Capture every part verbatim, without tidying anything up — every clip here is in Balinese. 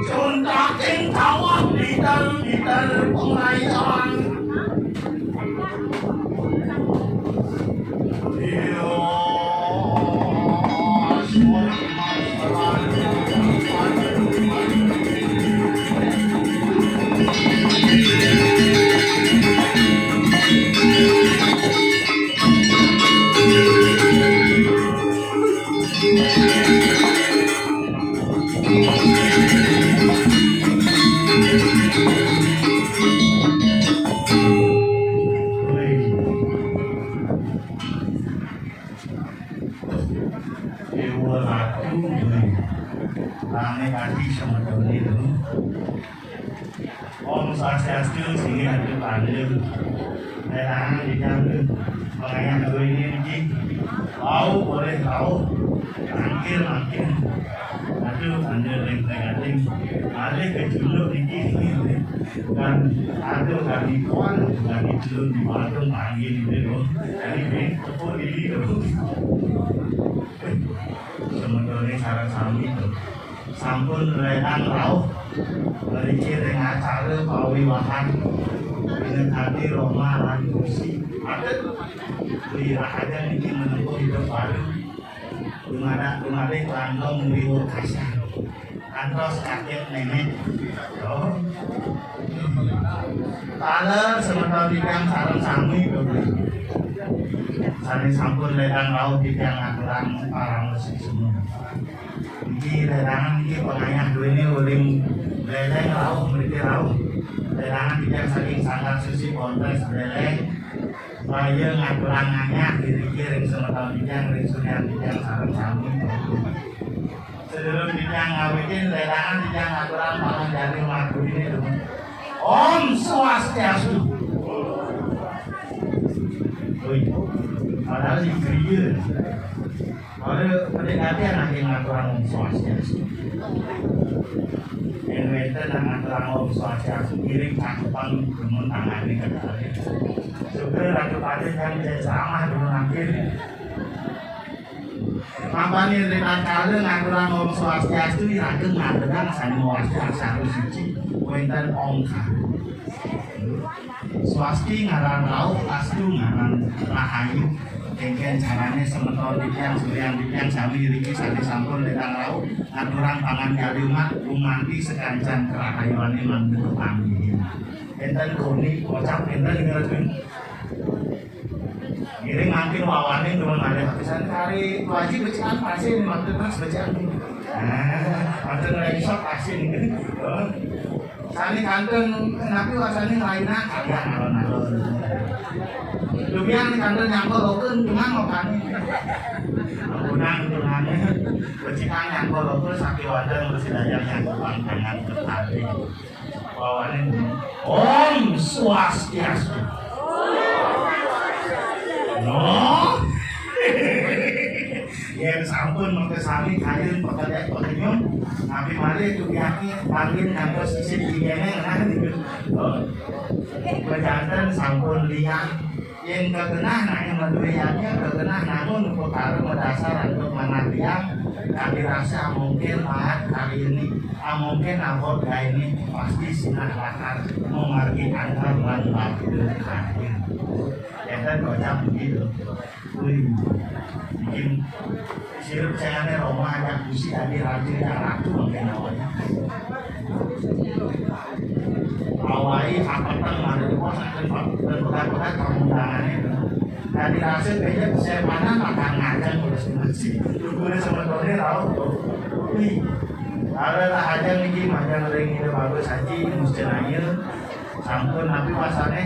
Juntaking tawang didal-didal pengairan. Dewa Ratu, woi. Rame ati semeton niku. Om Swastiastu, sing atur panjenengan. Lelangan dijangkep. Pengayah dua ini niki. Wau boleh wau. Mangkir, mangkir. Aduh, anda ring tengah. Malih ke juluk niki. Kan aduh, kami kuan, kami juluk di Badung panggil ini loh. Jadi, tepuk ini loh. Semetone sareng sami sampun ledang rauh mriki ring acara pawiwahan Inget Ati Roma lan Gusti. Atur wirahajeng niki menempuh hidup baru. Dumadak dumadik langgeng liwur kasar. Kantos kakek nenek. Yo. Taler semeton titiang sareng sami, sané sampun ledang rauh titiang ngaturang parama sisuna. Niki ledangan niki pengayah duwene uling Leleng rauh mriki rauh. Ledangan titiang saking Sanggar Susi Pontres Leleng. Saya ngaturang ngayah iriki ring semeton titiang, ring suryan titiang sareng sami. Sedurung titiang ngawitin ledangan, titiang ngaturang panganjali mlaku dini, dumun. Om Swastiastu. Woi, padahal di griya. Pada pendekatan nanging ngaturang Om Swastiastu. Yen wénten nang ngaturang Om Swastiastu, ngiring cakepan dumun tangane kekalih. Sugra Ratu Patih kan cek ceramah dumun nangkir. Mapan yen ritatkala ngaturang Om Swastiastu, iraga ngaturang sané mawastu aksara suci, wénten ongkar. Swasti ngaran rauh, astu ngaran rahayu. Kéngkén carané semeton titiang, suryan titiang sami iriki sané sampun ledang rauh ngaturang panganjali umat, gumanti sakancan karahayuané lan bentuk panggihin. Énten koni, kocap énten ngiring. Ngiring mangkin wawaning dumun malih pisan kari waji becikan pasin, maksud Mas becikan. Nah, maksud lagi sok pasin. Sani kantun napi wasani nglainang kalian alon-alon. Dumian kantun nyangkul lokun cuma ngokani. Kunang tunane becikan nyangkul lokun sakiwadan besidayang nyangkul pangkangan ketari. Bawaning Om Swastiastu. No. Yen sampun mengke sami kayun pekedek pekenyum, napi malih dumiake pangin ngantos isin digene nah niku. Oh. Pejanten sampun liang. Yen kegenah nanging maduwe yadnya, kegenah namun upakara madasar antuk manah liang, kadi rasa mungkin pahat kali ini, amungkin abot kaini, pasti sinah lakar mamargi antar lan bakti kayun. Enten kocap begitu. Wih, bikin sirup cengane Roma ajak busi adi ratu ya ratu mungkin namanya. Awai apeteng ada di pos akan dan pekat-pekat kamu tangannya. Tadi hasil beda saya mana makan ngajak terus masih. Lu boleh sama Tony tahu tuh. Wih, ada lah aja nih, aja ngering ide bagus aja, mesti nanya. Sampun napi wasane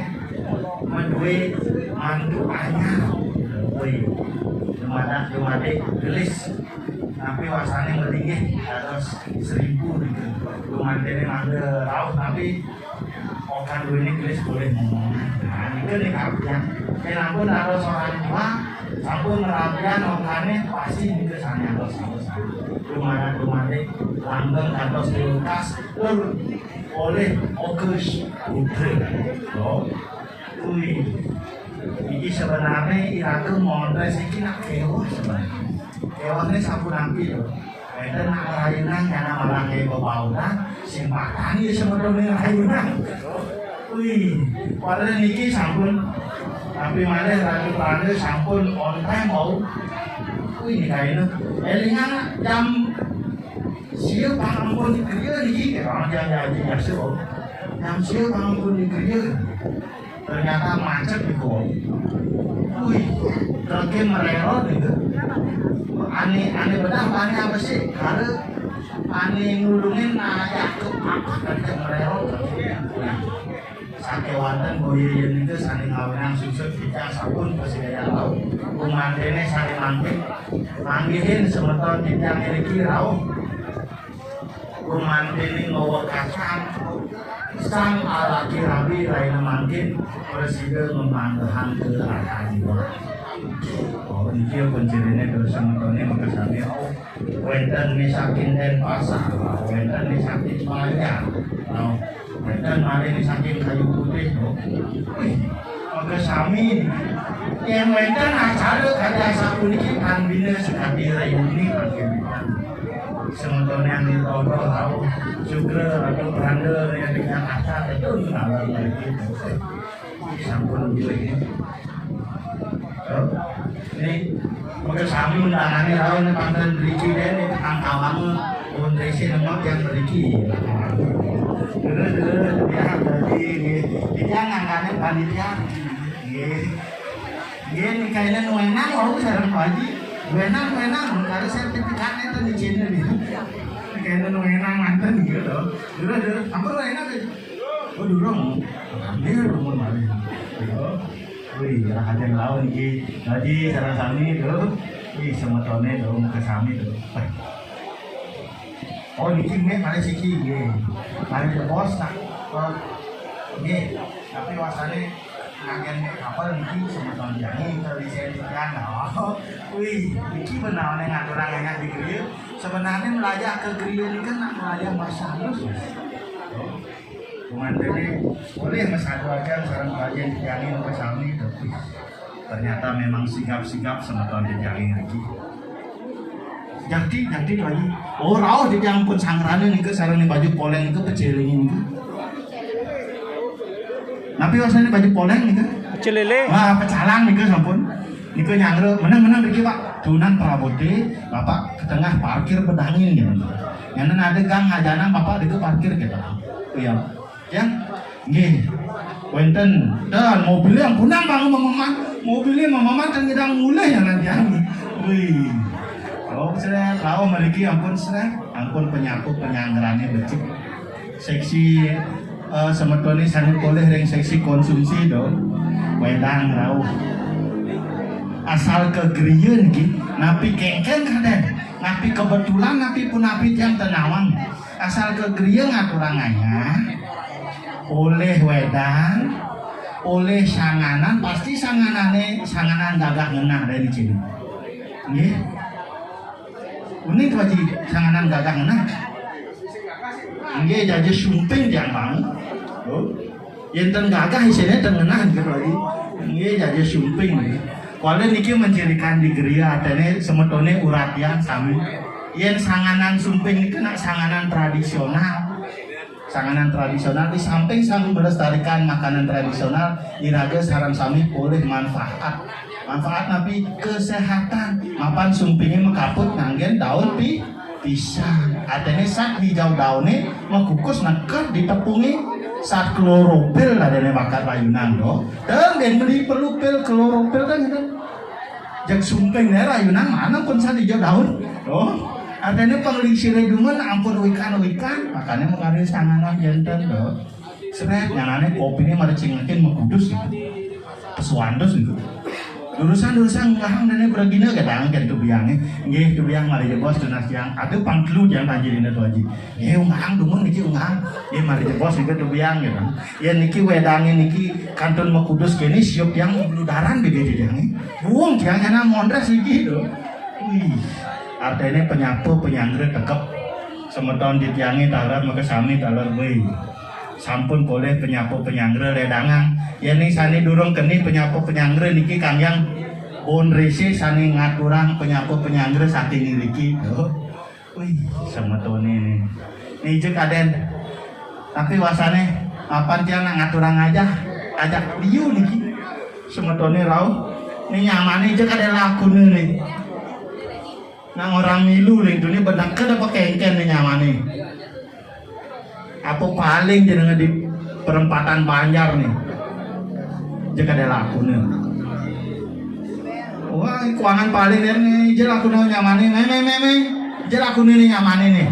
maduwe mantu anyar. Woi, dumadak dumadik gelis. Napi wasane malinggih dados seribu niku. Dumantene mangda rauh napi okan duwene gelis boleh ngomong. Nah, niku nek kapian. Yen ampun dados orang tua, sampun ngerapian okane pasti niku sami atos-atos. Dumadak dumadik langgeng dados kulkas. Tur oleh Okus Putri. Loh. Kuwi. Sebenarnya iraga mondres iki nak kéweh sebenarnya. Kéwehné sapunapi lho. Wénten nak ngrayunan nyana malah kayak bebaunan, sing patani ya sebenarnya ngrayunan. Wih, padahal niki sampun, tapi malah Ratu Pranda sampun on time mau. Wih, kayak itu. Élingan jam sia pangampun di griya niki, ya, jam jam jam sia. Jam sia pangampun di griya. Ternyata macet di kono. Wih, truknya mererot itu. Ane, ane bedah, ane apa sih? Karena ane nulungin naik ke apa kerja mererot. Nah, sakéwanten boya yén itu sané ngawinang susut kita sampun persidaya tahu. Pemantene sané mangkin. Manggihin semeton titiang niki rauh. Gumantining ngawekasan sang alaki rabi raina mangkin prasida ngemanggihin kearahaniwa. Oh, niki pencirine terus semetone makasami. Wénten misakin Denpasar, wénten misakin Banjar, oh, wénten malih misakin Kayu Putih, oh. Wih, makasami. Yang wénten acara kaya sapuniki pambina sekadi reuni mangkin. Semetone anu todo tahu juga atau beranda yang di Jakarta itu ngalor lagi. Sampun duwe. Oh, ini makasami undangannya tahu ini panten beriki deh ini tangkawan pun resi nemok yang beriki. Dulu dulu ya tadi ini kita ngangkatin panitia. Nggih. Nggih, nika nu wenang wau sareng Pak Haji. Wenang, wenang, karo sertifikatnya itu di sini nih. Nika nu wenang manten gitu. Dulu, dulu, ampun wenang gitu. Oh, dulu. Ambil umur malih. Gitu. Wih, rahajen lawan iki. Haji sareng sami tuh. Wih, semetone tuh, makasami tuh. Oh, niki nggih malih siki nggih. Malih jebos tak. Oh, nggih, tapi wasane nganggen kapal niki semeton jani terlisen sekian. Oh, wih, niki benawane ngaturang enak di griya. Sebenarnya melajah ke griya niki nak melajah bahasa halus, Mas. Oh, pemantene boleh Mas adu aja sareng kajen jani sampai sami tapi ternyata memang sigap-sigap semeton jejanging niki. Jati, jati lagi. Oh, rauh di yang pun sangrane nika sareng baju poleng nika peceling nika. Napi wasane baju poleng nika? Pecel lele. Wah, pecalang nika sampun. Nika nyangre, meneng-meneng niki, Pak. Tunan prabote, Bapak ke tengah parkir bedangin gitu. Yang ada gang ajanang Bapak nika parkir gitu. Iya. Ya, nggih. Wénten, dan mobilnya yang punang bangun mememan, mobilnya mememan kan ngidang mulih ya nanti. Wih. Oh, seret, lawan meriki ampun seret, ampun penyapu penyanggerane becik. Seksi eh, semetone sanget polih ring seksi konsumsi do. Wedang rauh. Asal ke griya niki, napi kengkeng kadén, napi kebetulan, napi punapi tiang tenawang. Asal ke griya ngaturang ayah, oleh wedang, oleh sanganan, pasti sanganane, sanganan gagah ngenah dari sini. Nggih. Unik Pak Haji, sanganan gagah ngenah. Nggih, jaja sumping tiang mau. Oh. Yen ten gagah isine ten ngenah gitu Pak Haji. Nggih, jaja sumping. Kuali niki mencirikan di griya atene semetone uratian sami. Yen sanganan sumping niki nak sanganan tradisional. Sanganan tradisional di samping sami melestarikan makanan tradisional, iraga sareng sami polih manfaat. Manfaat napi? Kesehatan. Mapan sumpinge makaput nganggen daun pi pisang. Artine sat hijau daune makukus neked ditepungi sat klorofil adene bakat rayunan do. Teng den beli perlu pil klorofil kan gitu. Jeg sumping ne rayunan mana pun sat hijau daun. Oh, artine penglingsire dumen ampun wikan-wikan, makane mengari sanganan jenten do. Seret, nyangane kopine mari cingekin mekudus gitu. Pesuandus gitu. Durusan-durusan ngahang dene beragina ketang kan tu biange. Nggih tu biang mari jebos tunas yang ada pangkelu yang tanjirine tu aji. Nggih ungahang dumun niki ungahang. Nggih mari jebos niki tu biang gitu. Ya niki wedange niki kantun mekudus kene siup yang bludaran bibir tiange. Buung tiang nyana mondres iki to. Wih, artine penyapu penyanggra tekep. Semeton di tiange taler makasami taler wih. Sampun polih penyapu penyanggra ledangang. Yén sané durung keni penyapu penyanggra niki kanggiang pun risi sané ngaturang penyapu penyanggra saking ngriki. Wih, semetoné né. Nijek Adén. Tapi wasané apan tiang nak ngaturang ajah, ajak liu niki. Semetoné rauh. Né nyamané jek ada lakune né. Nang orang milu ling tuné bedengked apa kéngkén né nyamané. Apa paling jenenge di perempatan banjar né. Jek ada lakune. Wah, kuangan paling deh né, jek lakune nyamané. Mé, mé, mé, mé. Jek lakune né nyamané né.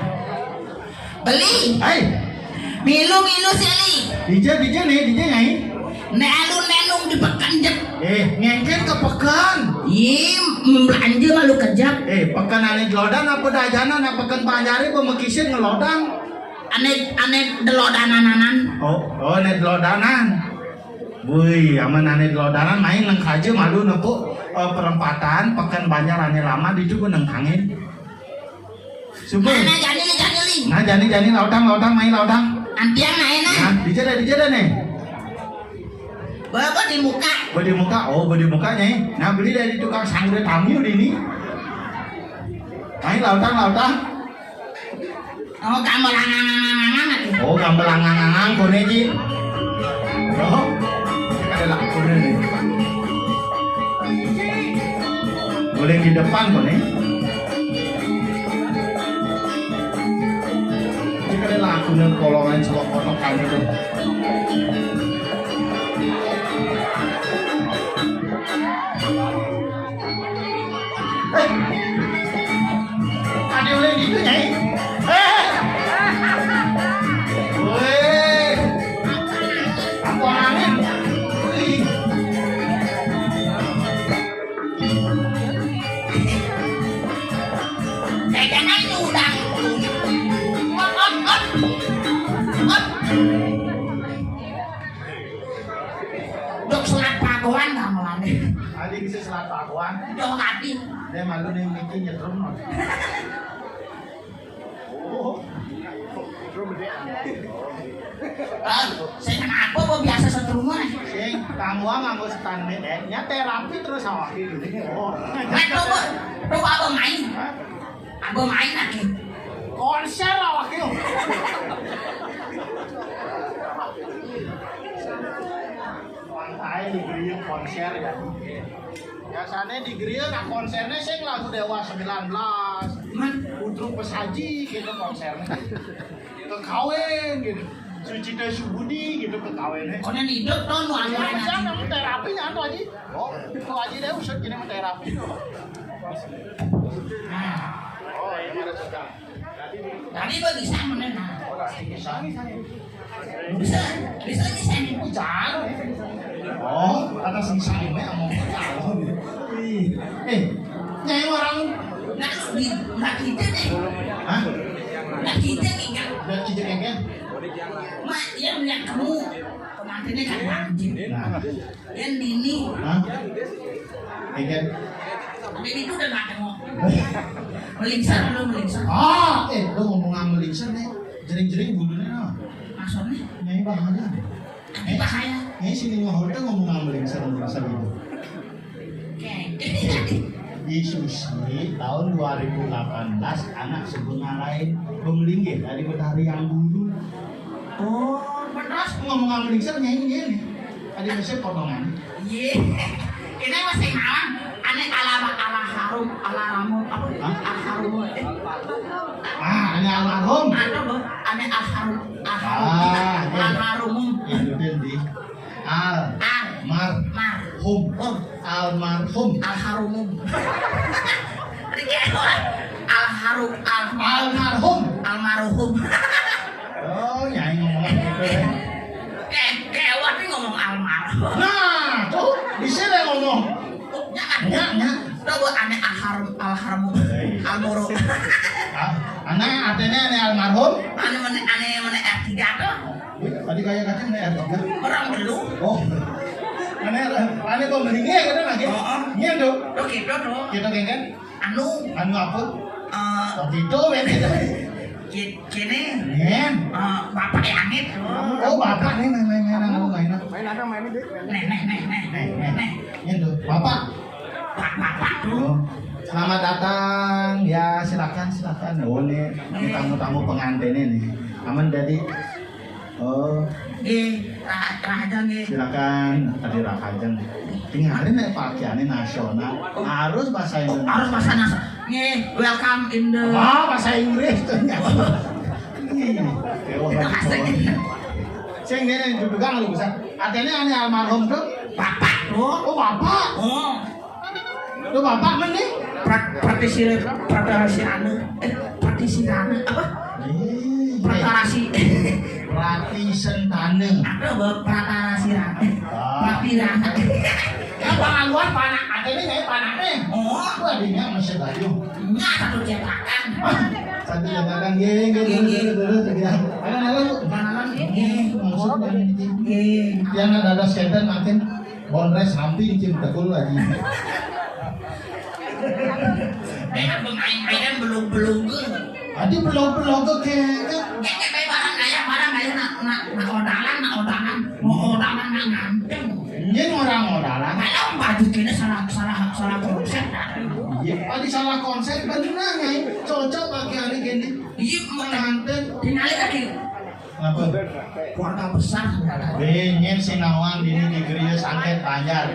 Beli. Hai. Milu-milu sili. Dija, dija né, dija nyai. Né alun nenung di peken jek. Eh, ngengken ke peken. Ih, belanja malu kejap. Eh, peken ané delodan apa dajanan, apa peken banjaré pemekisin ngelodan. Ané, ané delodanan-anan. Oh, oh, ané delodanan. Wih, aman ané delodanan main nang kaja malu nepuk eh, perempatan peken banjar ané lama ditu ku nengkangin. Sumpah. Nah, nah, jani li, jani li. Nah, jani, jani, laudang, laudang, main laudang. Antiang naé nah. Nah, dija da, dija da né. Bawa di muka. Bawa di muka, oh, bawa di muka, Nyai. Nah, beli dari tukang sanggra tamiu dini. Main laudang, laudang. Oh, gambelangang-angang. Oh, gambelangang-angang koné, Ji. Oh, ada lakune né. Boleh di depan koné. Jika ada lakune kolongan celok kono kami tuh. Eh, ada oleh gitu, Nyai. Eh. Weh. Apa angin? Wih. Dagangan udang. Ot, ot, ot. Ot. Dok selat pagoan gamelanné. Adi bisa selat pagoan. Dok adi. Dia malu nih mikir nyetrum. Oh. Ah, sing kenapa kok biasa setrum aé? Sing, kamu nganggo stand made, eh. Nya terapi terus awak ini. Oh. Nah, coba, coba abang main. Hah? Abang main lagi. Konser awak ini. Pantai di Griya konser ya. Biasanya di Griya nah konsernya sing lagu Dewa sembilan belas. Man, Putru Pesaji gitu konsernya. Kekawin gitu. Sucita Subudi gitu kekawinnya. Konen hidup tuh nu anu. Ya, bisa, namun terapinya anu, Haji. Oh, itu Haji deh usut gini mah terapi. Tadi mah bisa menang. Bisa, bisa, bisa nih. Hujan. Oh, kata sing sing mah ngomong. Ih, eh, nyai orang. Nah, di, nah kita nih. Hah? Nah kita nih kan. Nah kita kan. Mak, yang lihat kamu. Pengantinnya kan wajib. Nah. Yang dini. Hah? Iya. Tapi itu udah nggak ada ngomong. Melingser lu, melingser. Ah, eh, lu ngomong sama melingser nih. Jering-jering bulunya, nah. Maksudnya? Nyai bahaya. Tapi bahaya. Nyai sini ngomong tuh ngomong sama melingser, melingser gitu. Oke. Di Susi tahun dua ribu delapan belas anak sebenarnya lain pemelinggih dari Betari yang dulu. Oh, terus ngomong sama melingser nyai ini nih. Ada mesir potongan. Iya. Ini masih malam. Aneh ala ala harum, ala ramu, apa? Hah? Al harum. Eh. Ah, ini almarhum. Ada, Bu. Aneh al harum, al harum. Ah, iya. Al harum. Ikutin di al Al. Mar. Mar. Hum. Hum. Almarhum. Al harum. Al harum. Al. Almarhum. Almarhum. Oh, nyai ngomong gitu. Eh, kewat nih ngomong almarhum. Nah, tuh, bisa deh ngomong. Jangan. Nyak, nyak. Coba aneh alharum, alharmu, almuru. Ah, aneh artinya aneh almarhum. Aneh mana, aneh mana R tiga tuh. Wih, tadi kayak kacang aneh R tiga. Orang belum. Oh. Aneh, aneh kok mendingnya ya kan lagi. Oh, oh. Iya tuh. Tuh gitu tuh. Kita kan. Anu. Anu apa? Eh. Waktu itu ya kita. Ki-, kini, Nyen. Eh, bapak yang itu. Oh, bapak nih, main, main, main, main, main, main. Nih, nih, nih, nih. Nih, nih. Nih. Nyen tuh, bapak. Pak, bapak tuh. Oh. Selamat datang. Ya, silakan, silakan. Oh, nih, ini tamu-tamu pengantin ini. Aman, jadi. Oh. Di Ra-, Raja nggih. Silakan, tadi Raja. Tinggalin ya pakaiannya nasional. Harus bahasa Indonesia. Harus bahasa nasional. Nggih, welcome in the. Ah, bahasa Inggris tuh. Ih, dewa. Bahasa Inggris. Sing ini yang dudukan lu bisa. Artinya ini almarhum tuh. Bapak tuh. Oh, bapak. Oh. Lu bapak men nih? Pra-, pratisira, pratarasirana. Eh, pratisirana apa? Ih, pratarasi. Pratisentana. Ada apa? Pratarasirana. Ah. Pratirana. Ya, Bang Anwar, panak. Ada nih, kayak panak nih. Oh. Wah, dia masih baju. Enggak, satu cetakan. Satu cetakan, nggih, nggih, nggih, terus, terus, terus, ya. Ada, ada, Bu. Mana lagi? Nggih. Maksudnya, nggih. Yang ada, ada sketen makin. Bonres hampir cim tekul lagi. Dengan pemain-pemain belum-belum ke. Tadi belum-belum ke, ke. Kayak kayak barang kayak barang kayak nak nak nak odalan, nak odalan, mau odalan nak nganteng. Ini orang odalan. Kalau baju kini salah salah salah konsep. Iya, tadi salah konsep bener nih. Cocok pakai hari gini. Iya, mau nganteng. Tinggal lagi. Apa? Keluarga besar. Benyén sinawang dini di Gria Sangket Banjar.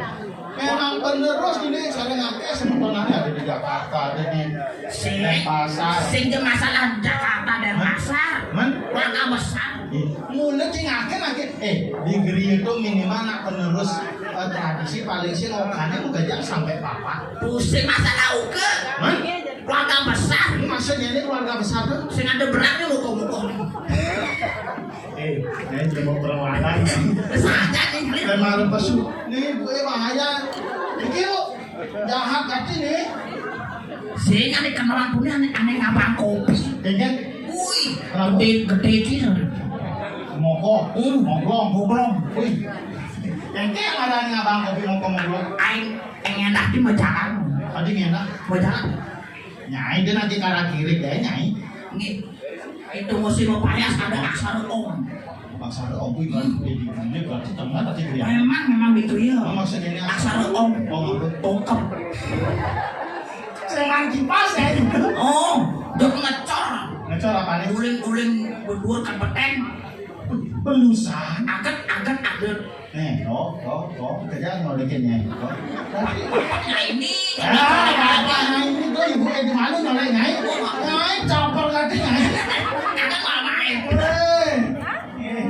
Memang penerus ini saling akeh sebenarnya ada di Jakarta, ada di Sing, Denpasar. Sing ke masalah Jakarta dan pasar. Men? Keluarga besar. Iya. Mulai sing akeh akeh. Eh, di Gria itu minimal nak penerus eh, tradisi paling sih ngokane mau gajah sampai papa. Pusing masalah uke. Men? Keluarga besar. Ini maksudnya ini keluarga besar tuh. Sing ada beratnya muka-muka. Eh, ini cuma perlawanan. Saja nih. Dan malam pesu. Nih, gue bahaya. Iki lu jahat kati nih. Sing ada kenalan punya aneh aneh ngabang kopi. Iya. Wih, gede gede gitu. Moko, hmm, moglong, moglong. Wih. Yang kayak ada ngabang kopi moko moglong. Aing pengen dah di mau jalan. Tadi ngena. Mau jalan. Nyai dia nanti karakiri deh nyai. Nih. Itu musim payas ada aksara om. Aksara om itu kan jadi gede berarti tengah tadi gede. Memang memang gitu ya. Oh, maksudnya ini aksara om. Oh, maksud tongkep. Selang kipas ya. Oh, dok ngecor. Ngecor apa nih? Uling-uling berdua kepeten. Pelusan. Aget aget aget. Nih, kok, kok, kok, kerja ngolekin ya. Kok. Nah ini. Ah, apa ini tuh ibu eh di mana nyolek nyai? Nyai campur lagi nyai. Ada mama itu. Eh.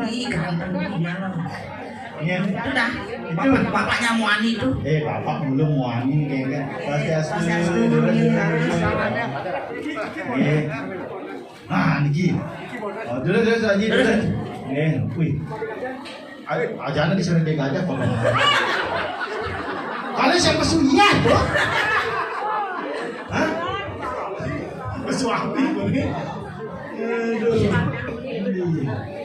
Ih ganteng dia. Iya. Itu dah. Itu. Bapak, bapaknya Muani itu. Eh, bapak belum Muani kayaknya. Pasti asli. Pasti asli. Iya. Nah, niki. Oh, dulu dulu Haji dulu. Nih, wih. Ayo, ajana di sana dia gajah kok. Kalau siapa sunya itu? Hah? Pesuami gue. Aduh.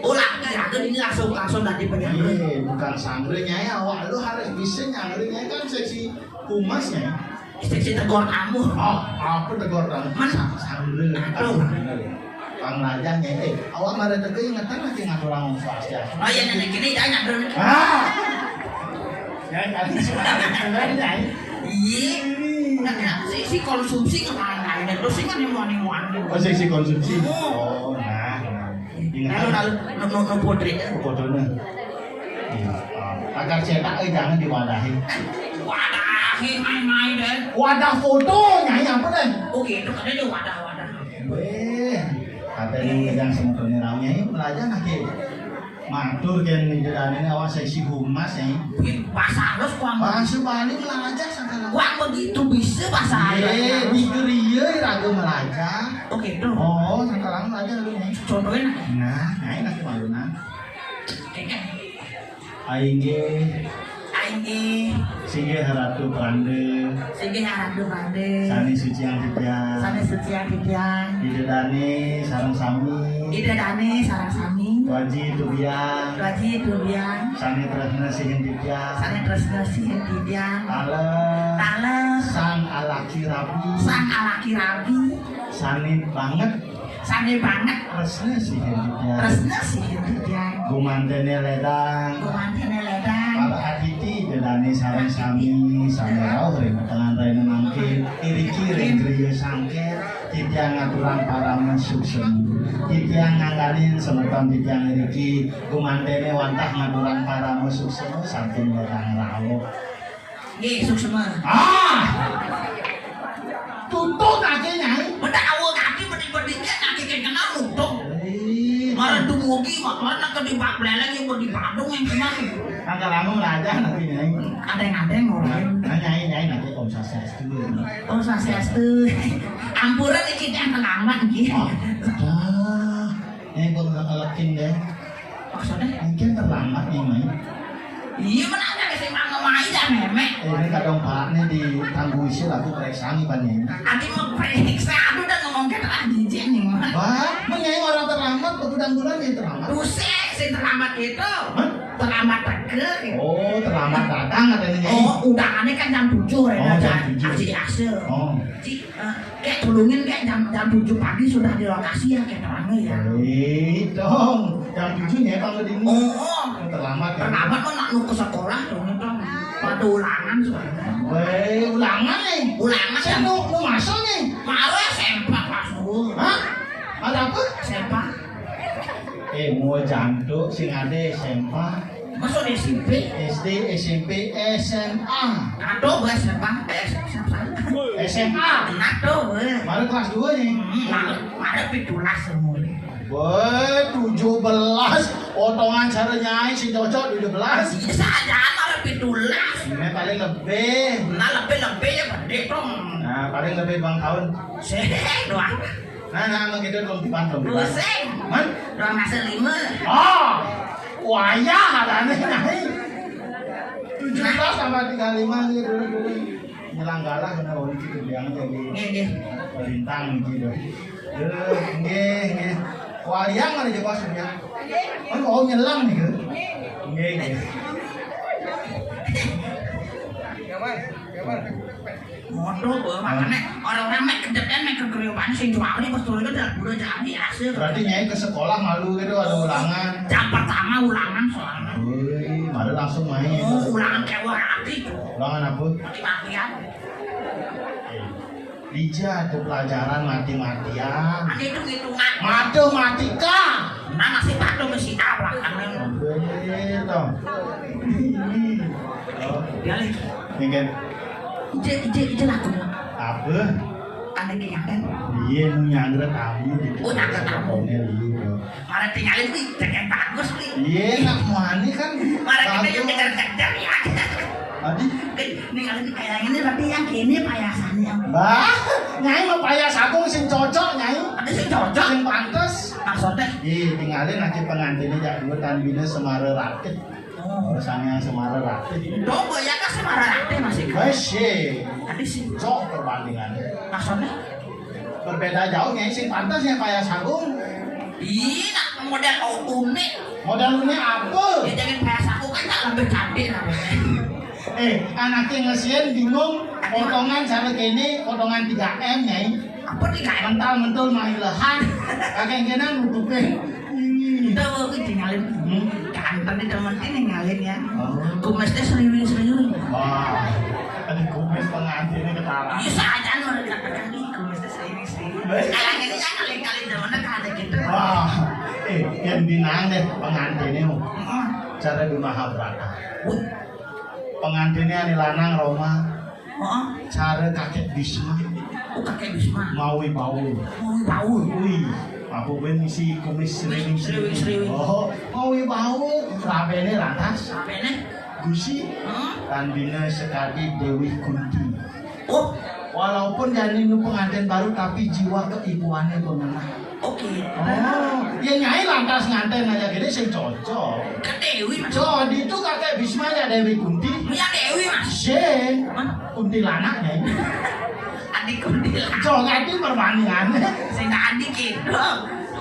Oh, laki ada ini langsung langsung dari penyakit. Iya, bukan sangre nyai awak lu harus bisa nyangre nyai kan seksi kumas ya. Sing sing tegur kamu. Oh, apa tegur kamu? Men. Sa-, sambil. Aduh. Pang Raja ngene, eh, awak mare teke ingetan lagi ngatur orang swastiastu. Oh iya, nenek kene jangan dulu. Ah. Ya kan. Iya. Nah, si, si konsumsi kemana ini? Terus ini mau nih mau. Oh, seksi konsumsi. Oh. Oh, nah. Lalu lalu no no no putri. Fotonya. Iya. Agar cetak eh jangan diwadahi. Wadahi main-main deh. Wadah foto nyai apa deh? Oh gitu, katanya dia wadah-wadah. Weh, katanya yang sebetulnya ramenya ini belajar lagi. Matur kan nih dan ini awak seksi humas ya. Wih, bahasa halus kuang. Bahasa Bali belajar sekarang. Kuang begitu bisa bahasa halus. Eh, di geria raga belajar. Oh gitu. Oh, sekarang belajar lu nih. Contohin. Nah, nah ini malu nah. Aing nggih. Aing nggih. Singgih Ratu Pranda. Singgih Ratu Pranda. Sani suciang titiang. Sani suciang titiang. Ida dane sareng sami. Ida dane sareng sami. Waji tubiang. Waji tubiang. Sani tresna sihin titiang. Sani tresna sihin titiang. Tales. Tales. Sang alaki rabi. Sang alaki rabi. Sani banget. Sané banget. Tresna sihin titiang. Tresna sihin titiang. Gumanténé lédang. Gumanténé lédang. Para atiti ida dané sareng sami, sané rauh ring tengahan rahina mangkin, iriki ring griya sangkér, titiang ngaturang parama suksma. Titiang ngangganin semeton titiang iriki, gumanténé wantah ngaturang parama suksma saking lédang rauh. Nggih, suksma. Ah! Tutut aké, Nyai. Mendak awa kaki, mending-mending kaki kén kenal untung. Eh. Marang dumugi, mak, marang ke di Bak Beleleng yang mau di Badung yang kenal. Angka lama ngelajar nanti, Nyai. Adéng-adéng orang. Nah, Nyai, Nyai nanti Om Swastiastu. Om Swastiastu. Ampura iki yang terlambat iki. Ah, dah. Nyai kok nggak ngelekin deh. Maksudnya? Mungkin terlambat nih, Mai. Iya, mana ada sing mau ngemai dah, Memek. Eh, ini kadang Pak nih di tangguh isi lagu periksa nih, Pak nih. Ati mau periksa, aduh, udah ngomong ke telah jijik nih, Mak. Wah, menyai orang terlambat, begadang bulan ya terlambat. Buset, sing terlambat itu. Hah? Terlambat teke. Oh, terlambat datang katanya, Nyai. Oh, udah aneh kan jam tujuh, Rena, Oh, jam tujuh. Aji Asil. Oh. Ci, eh, Kek, tulungin, Kek, jam, jam tujuh pagi sudah di lokasi ya, Kek, terangnya ya. Eh, dong. Jam tujuh ya, Bang, di Oh, oh. Terlambat ya. Terlambat kok nak nu ke sekolah dong, dong. Pada ulangan soalnya. Weh, ulangan nih. Ulangan Saya kan? Nu, nu masuk nih. Malah S M P kelas dua. Hah? Ada apa? S M P. Eh, mau jantuk sing ada S M P. Masuk S M P. S D, S M P, S M A. Aduh, bahas apa? Eh, S M A. S M A. Aduh, eh. Baru kelas dua nih. Hmm, malah, malah pitulas umur. Weh, tujuh belas, potongan cara nyai si cocok tujuh belas. Iya saja, malah pitulas. Ini paling lebih. Nah, lebih-lebih ya gede dong. Nah, paling lebih bang tahun. Sih, doang. Nah, nah, emang gitu, belum tiban, belum tiban. Pusing. Man? Doang nasi lima. Oh, wayah ada aneh, nyai. Tujuh belas tambah tiga lima gitu, gitu. Nyelang galah bener, oh, gitu, biang jadi Nggih, nggih. Lintang gitu. Eh, nggih, nggih. Wayang ada jebas, ya. Kan mau nyelang nih, gitu. Nggih, nggih. Modho, Bang, makane orang-orang mek kedekan mek kegriyokan sing jual ini betul itu dah udah jadi hasil. Berarti nyai ke sekolah malu gitu, ada ulangan. Jam pertama ulangan soalnya. Wih, malu langsung main. Oh, ulangan kewah hati. Ulangan apa? Mati-matian. Dija tuh pelajaran mati-matian. Ada hitung-hitungan. Matematika. Nah, masih patuh ke si A belakangan. Betul. Ini. Oh. Ya, Lih. Ini kan. Ije, ije, ije laku. Apa? Ada kegiatan. Iya, nu nyanggra tamu di Oh, nyanggra tamu. Pokoknya, iya, bro. Malah tinggalin, wih, cek yang bagus, wih. Iya, nak muani kan. Malah kita yang Bagus. Kejar-kejar, ya. Tadi? Eh, nih, kalau di kayak ini, tapi yang kene payasannya. Bah, nyai mau payas aku sing cocok, nyai. Ada sing cocok. Sing pantes. Maksudnya? Iya, tinggalin aja pengantinnya, jak dua tan bina semara rakyat. Oh. Urusannya semara rakyat. Dong, ya kan semara rakyat masih. Wes, iya. Tadi sih. Cok perbandingannya. Maksudnya? Berbeda jauh, nyai sing pantes yang payas agung. Ih, nak model unik. Model unik apa? Ya, jangan payas aku kan tak lebih cantik namanya. Eh, anaknya ngesien bingung, potongan cara kene, potongan tiga M, nyai. Apa tiga M? Mental mentul main lehan. Kakek kena nutupin. Ini. Kita mau tinggalin. Hmm? Kantor di teman ini ngalin ya. Oh. Kumisnya serius-serius. Wah, ada kumis pengantinnya ketara. Iya, saja mereka tekan di kumisnya serius-serius. Baik. Sekarang ini kan kali-kali zaman ada gitu. Wah, eh, yang binang deh pengantinnya. Oh. Cara di Mahabharata. Wih. Pengantinnya nih lanang Roma. Heeh. Cara kakek Bisma. Oh, kakek Bisma. Mawi bau. Mawi bau. Wih, aku ben si kumis seriwing-seriwing. Seriwing-seriwing. Oh, mawi bau. Rabene lantas. Rabene? Gusi. Heeh. Tandina sekadi Dewi Kunti. Oh. Walaupun jani nu pengantin baru, tapi jiwa keibuannya pemenang. Oke. Oh, ya nyai lantas nganten aja gini sing cocok. Ke Dewi, Mas. Cocok itu kakek Bisma ya Dewi Kunti. Ya Dewi, Mas. Sing. Hah? Kuntilanak, nyai. Adik kuntilanak. Cocok itu perbandingannya. Sing adik itu.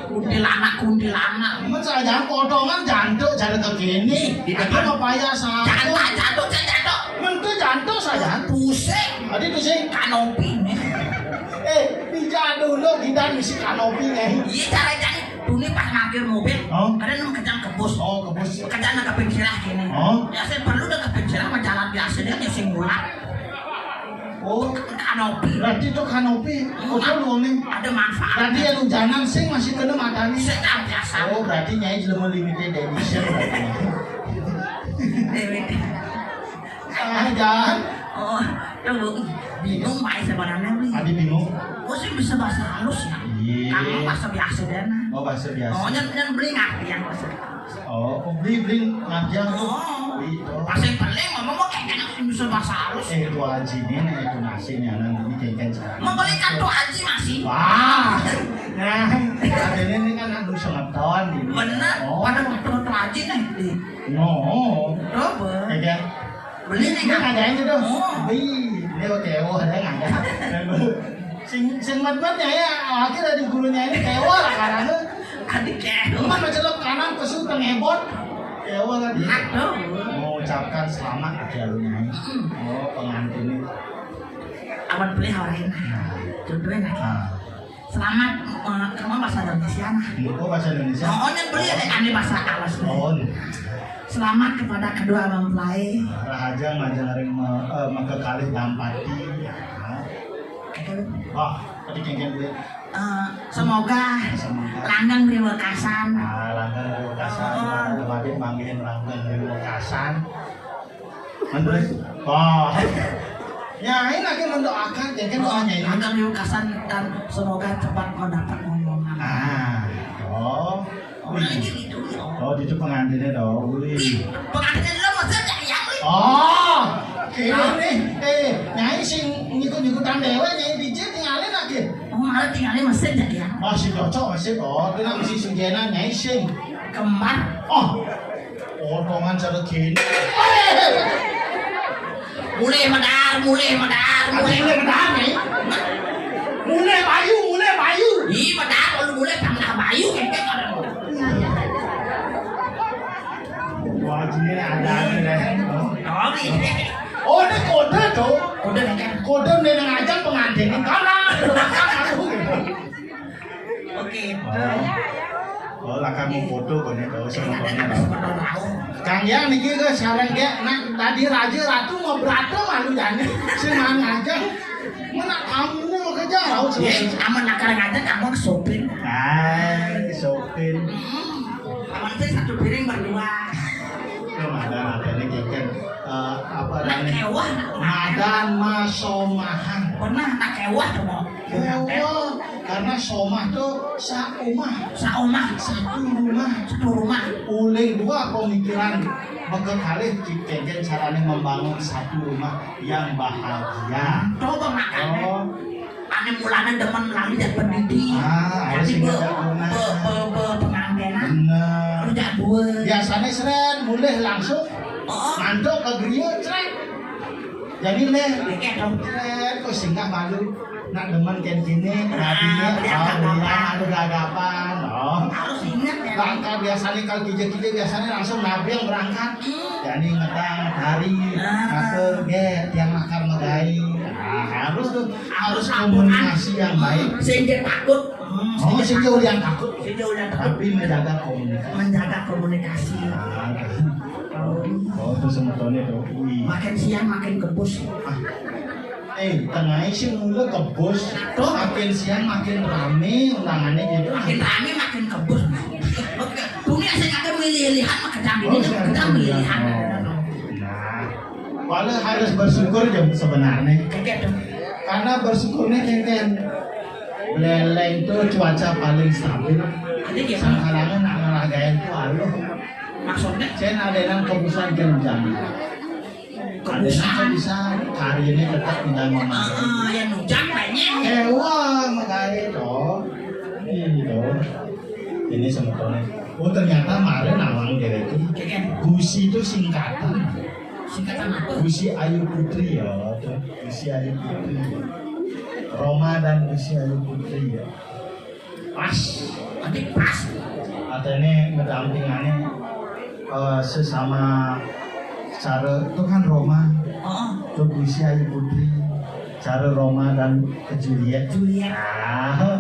Kuntilanak, kuntilanak. Mun saja potongan jantuk jare kekini. Iya. Itu mau payah satu. Jantuk, jantuk, jantuk. Mun itu jantuk saja. Pusing. Tadi pusing. Kanopi. Eh, dija dulu kita misi kanopi, Nyai. Iya, cara jani. Tuni pas mampir mobil, oh, ada nang kejang kebus. Oh, kebus. Kejang nang keping sirah kene. Oh. Ya, saya perlu nang keping sirah mah jalan biasa dia, dia sing ngulang. Oh, kanopi. Berarti itu kanopi. Oh, betul, Uni. Ada manfaat. Berarti ya, hujanan sing masih kena matanya. Saya biasa. Oh, berarti Nyai jelema limited edition berarti. Limited. Ah, jangan. Oh, tuh, bingung bae sebenarnya, Bli. Adi bingung. Oh, sih bisa bahasa halus ya. Iya. Kamu bahasa biasa deh, nah. Oh, bahasa biasa. Oh, nyen, nyen Bli ngerti yang bahasa halus. Oh, Bli, Bli ngerti yang. Oh. Bli, oh. Pas yang paling ngomong mah kayak enak sih bisa bahasa halus. Eh, itu aji ini, nah, itu nasi nih, anak ini kayak cara. Mau beli kartu aji masih? Wah. Nah, ini, ini kan anu semeton ini. Bener, oh, pada betul-betul aji nih. Di No. Coba. Ya, kan? Beli nih, ini kan? Ada ini tuh. Oh. Wih, ini oke, oh, ada yang ada. Sing, sing mat-matnya ya, akhir dari gurunya ini kewa lah karena. Adik kewa. Cuman mencelok kanan, pesu pengebot. Kewa tadi. Aduh. Mengucapkan selamat akhirnya. Mm-mm. Oh, pengantin ini. Awan beli orang ini. Nah. Contohnya. Ah. Selamat, eh, kamu bahasa Indonesia, nah. Iya, oh, bahasa Indonesia. Oh, oh, yang beli ada, ada bahasa Awas, nah. Oh, iya. Selamat kepada kedua mempelai. Rahaja ngajarin me-, eh, mengkekalih dampati. Ya. Oke. Wah, tadi kengken dulu. Eh, semoga, semoga langgeng di wekasan. Ah, langgeng di wekasan. Oh. Ada adik manggihin langgeng di wekasan. Menurut, wah. Nyai lagi mendoakan, ya kan, doanya ini. Langgeng di wekasan dan semoga cepat mendapat rombongan. Ah, oh. Oh, ini gitu, ya. Oh, itu pengantinnya dong. Wih. Ih, pengantinnya lo maksudnya ya, wih. Oh, kira nih. Eh, Nyai sing ngikut-ngikutan dewe, Nyai D J tinggalin lagi. Oh, malah tinggalin masjid ya, ya? Masih cocok, masih. Oh, kenapa sih sujenan, Nyai sing? Kembar. Oh, potongan cara gini. Mulai medar, mulai medar, mulai. Mulai medar, Nyai. Mulai bayu, mulai bayu. Ih, medar, kalau mulai tambah bayu, kayak gitu. Wah, ini ada, ada. Oh, ini. Oh, ini kode tuh. Kode, kan? Kode nih, ngajak pengantin. Karena, aku gitu. Oke. Oh. Oh, lah kamu foto kok nih, kalau sama kau. Kang Yang niki ke sarang dia, nah, tadi raja ratu mau berantem malu jani. Sing mang aja. Mana kamu mau kerja, mau. Iya, aman nakal aja kamu sopir. Ah, sopir. Hmm. Aman teh satu piring berdua. Itu madan apa ini, Keken? Eh, apa namanya? Nak kewah, nak madan masomahan. Pernah nak kewah tuh, mau. Kewah, karena somah tuh saumah. Saumah. Satu rumah. Satu rumah. Oleh dua pemikiran. Maka kalih Keken caranya membangun satu rumah yang bahagia. Coba makan. Oh. Ane mulane demen lali dan pendidi. Ah, jadi be, be, be, be pengantenan. Bener. Udah dua. Biasanya seret, mulih langsung. Oh. Mantuk ke griya, seret. Jadi leh. Dikit dong. Seret, kok singgah malu. Nak demen kayak gini, ah, rapinya, beli oh, gagapan. Beli anu gagapan. Oh. Harus ingat ya. Langkah biasanya kalau kija-kija biasanya langsung nabing berangkat. Hmm. Jadi ngetang, tari, ah, ngatur, ge, tiang makar megai. Nah, harus tuh. Harus komunikasi yang baik. Sehingga takut. Hmm, oh, sehingga ulian takut. Sehingga ulian takut. Tapi menjaga komunikasi. Menjaga komunikasi. Ah, oh, itu sebetulnya tuh. Wih. Makin siang makin kebus. Ah. Eh, tengahnya sih mulai kebus. Tuh. Makin siang makin rame undangannya gitu. Makin rame makin kebus. Bumi asing ada milih-milihan, maka kami ini kita milih. Nah, walau harus bersyukur ya sebenarnya. Karena bersyukurnya Keken. Leleng tuh cuaca paling stabil. Ada gimana? Sangkalangan nak ngeragain tuh aluh. Maksudnya? Saya ada yang kebusan jam-jam. Kebusan. Ada yang bisa hari ini tetap tinggal mama. Ah, yang hujan banyak. Eh, wah, makanya toh. Ini toh. Ini sebetulnya. Oh, ternyata kemarin awang dia itu. Keken. Gusi itu singkatan. Singkatan apa? Gusi Ayu Putri ya, tuh. Gusi Ayu Putri. Roma dan Gusi Ayu Putri ya. Pas. Tapi pas. Katanya ngedampingannya, eh, sesama cara itu kan Roma. Oh. Tuh Gusi Ayu Putri. Cara Roma dan Juliet. Juliet. Ah.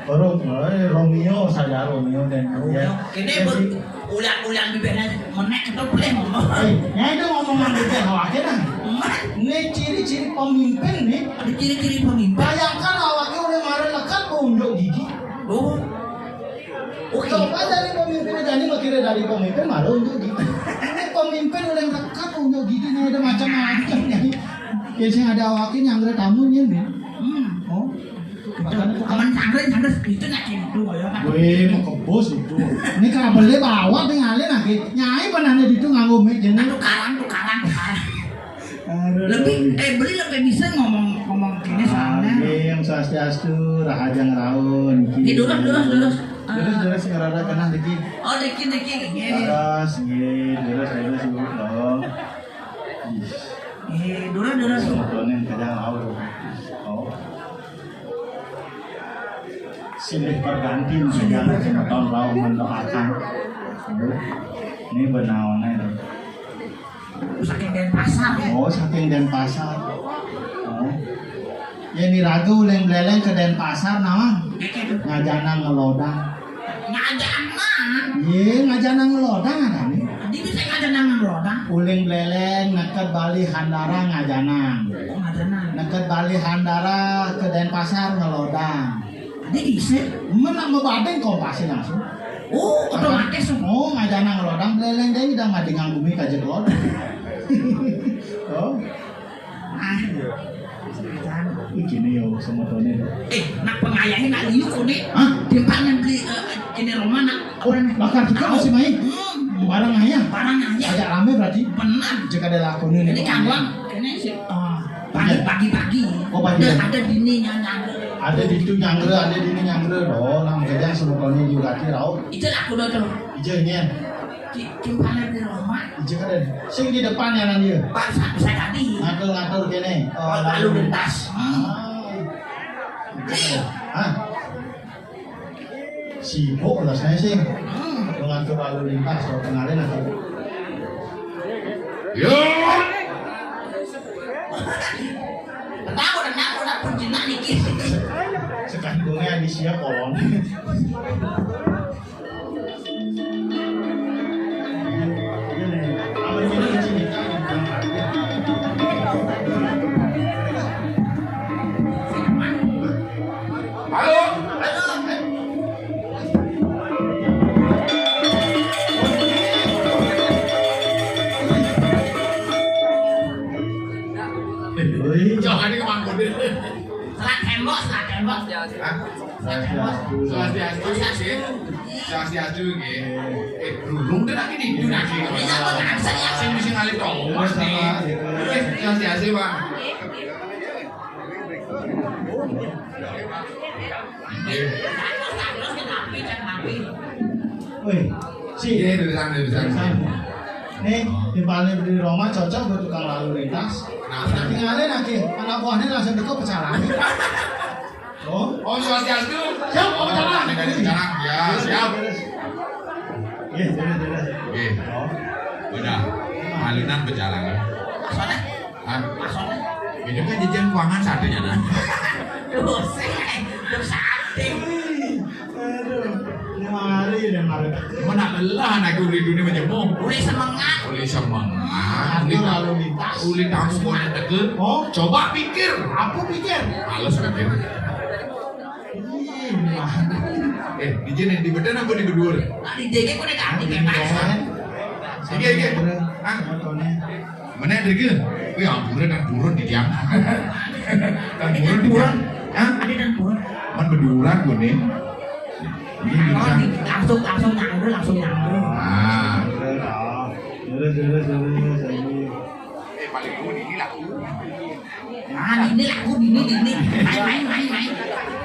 Ro-, eh, Romeo saja, Romeo dan Juliet. Romeo. Ini ya, ber-, si ulang-ulang bibirnya menek itu boleh ngomong. Eh, ya itu ngomongan bibir awake nah. Ini ciri-ciri pemimpin nih. Ada ciri-ciri pemimpin. Bayangkan awake udah marah lekat unjuk gigi. Oh. Oke. Coba dari pemimpin aja nih, kira dari pemimpin malu unjuk gigi. Ini pemimpin udah lekat unjuk gigi nih, ada macam-macam nih. Ya sing ada awake nyanggra tamu nih. Hmm. Oh. Makanya tuh aman sangre, sangre itu nak itu ya. Weh, mau kebos itu. Ini kabelnya bawa tinggalin lagi. Nyai pernah ada itu nganggo mic ini. Tukaran, tukaran, tukaran. Aduh. Lebih, eh, beli lebih bisa ngomong, ngomong gini soalnya. Nggih, yang swastiastu, rahaja ngraun. Nggih, durus, durus, durus. Durus, durus, ngarada kenah dikit. Oh, dikit, dikit, nggih. Durus, nggih, durus, durus, durus, dong. Ih. Nggih, durus, durus. Sebetulnya kerja ngraun. Oh. Silih berganti, silih berganti. Tahun lalu mendoakan. Ini benaonnya. Saking Denpasar, ya? Oh, saking Denpasar. Oh. Ya, ini ragu uleng beleleng ke Denpasar, naon? Ngajana ngelodang. Ngajana? Iya, ngajana ngelodang ada nih. Dia bisa ngajana ngelodang? Uleng beleleng, neket Bali Handara ngajana. Oh, ngajana. Neket Bali Handara ke Denpasar ngelodang. Dia bisa? Mana mau badeng kau pasti langsung. Oh, otomatis. Oh, ngajana ngelodang beleleng deh, udah mah dengan bumi kajet lodang. Oh. Ah. Ih, gini yo, sama Tony. Eh, nak pengayahin nak liuk kone. Hah? Timpang yang beli, eh, ini Roma nak. Oh, bakar juga masih main. Hmm. Barang ayah. Barang ayah. Agak rame berarti. Benar. Jika ada lakonnya nih. Ini kawan, ini si, ah, pagi, pagi, pagi. Oh, pagi. Ada, ada dini nyangre. Ada di itu nyangre, ada dini nyangre. Oh, nang kerja sama Tony juga kira. Itu laku tuh. Ijanya. Ki-, kimpane di Roma. Ija kan ada. Sing di depan ya, nang dia. Pak, sa-, bisa tadi. Ngatur-ngatur kene. Oh, lalu lintas. Hmm. Ah. Hah? Sibuk lah saya sih. Hmm. Ngatur lalu lintas, kalau kenalin aku. Yo. Tenang, tenang, tenang, pun jenak niki. Sekarang gue di siap, kolon. Halo. Jangan ini kemangkut. Selat tembok, selat tembok. Hah? Swastiastu. Swastiastu, nggih. Swastiastu, nggih. Eh, durung ten lagi nih, itu lagi. Iya, Pak, nggak bisa, ya. Sing bisa ngalih tongos nih. Nggih, swastiastu, Pak. Nggih. Wih, si. Nggih, durusang, durusang. Durusang. Nih, timpalnya di Roma cocok buat tukang lalu lintas. Nah, tinggalin lagi, anak buahnya langsung dikop pecalang. Oh. Om Swastiastu. Siap, Om Pecalang. Pecalang. Ya, siap. Iya, iya, iya. Oke. Oh. Udah. Alunan pecalang. Maksudnya? Hah? Maksudnya? Ini kan jajan keuangan satunya, nah. Dosa, dosa hati. Aduh, ini mari, ini mari. Mana lelah anak uli dunia menjemur. Uli semangat. Uli semangat. Aku lalu lintas. Uli tamu boleh teke. Oh. Coba pikir. Aku pikir. Halus pikir. Ih, mana? Eh, di sini, di beden apa di bedur? Ah, di dege kok ada kaki bebas. Iya, iya. Hah? Mana yang dege? Wih, ampun, dan turun di tiang. Dan turun di tiang. Hah? Ada dan turun. Man beduran gue nih. Ini bisa. Langsung, langsung nyangkul, langsung nyangkul. Ah. Terus, terus, terus, terus. Eh, paling gue ini lah. Ah, ini laku ini, ini. Main, main, main, main.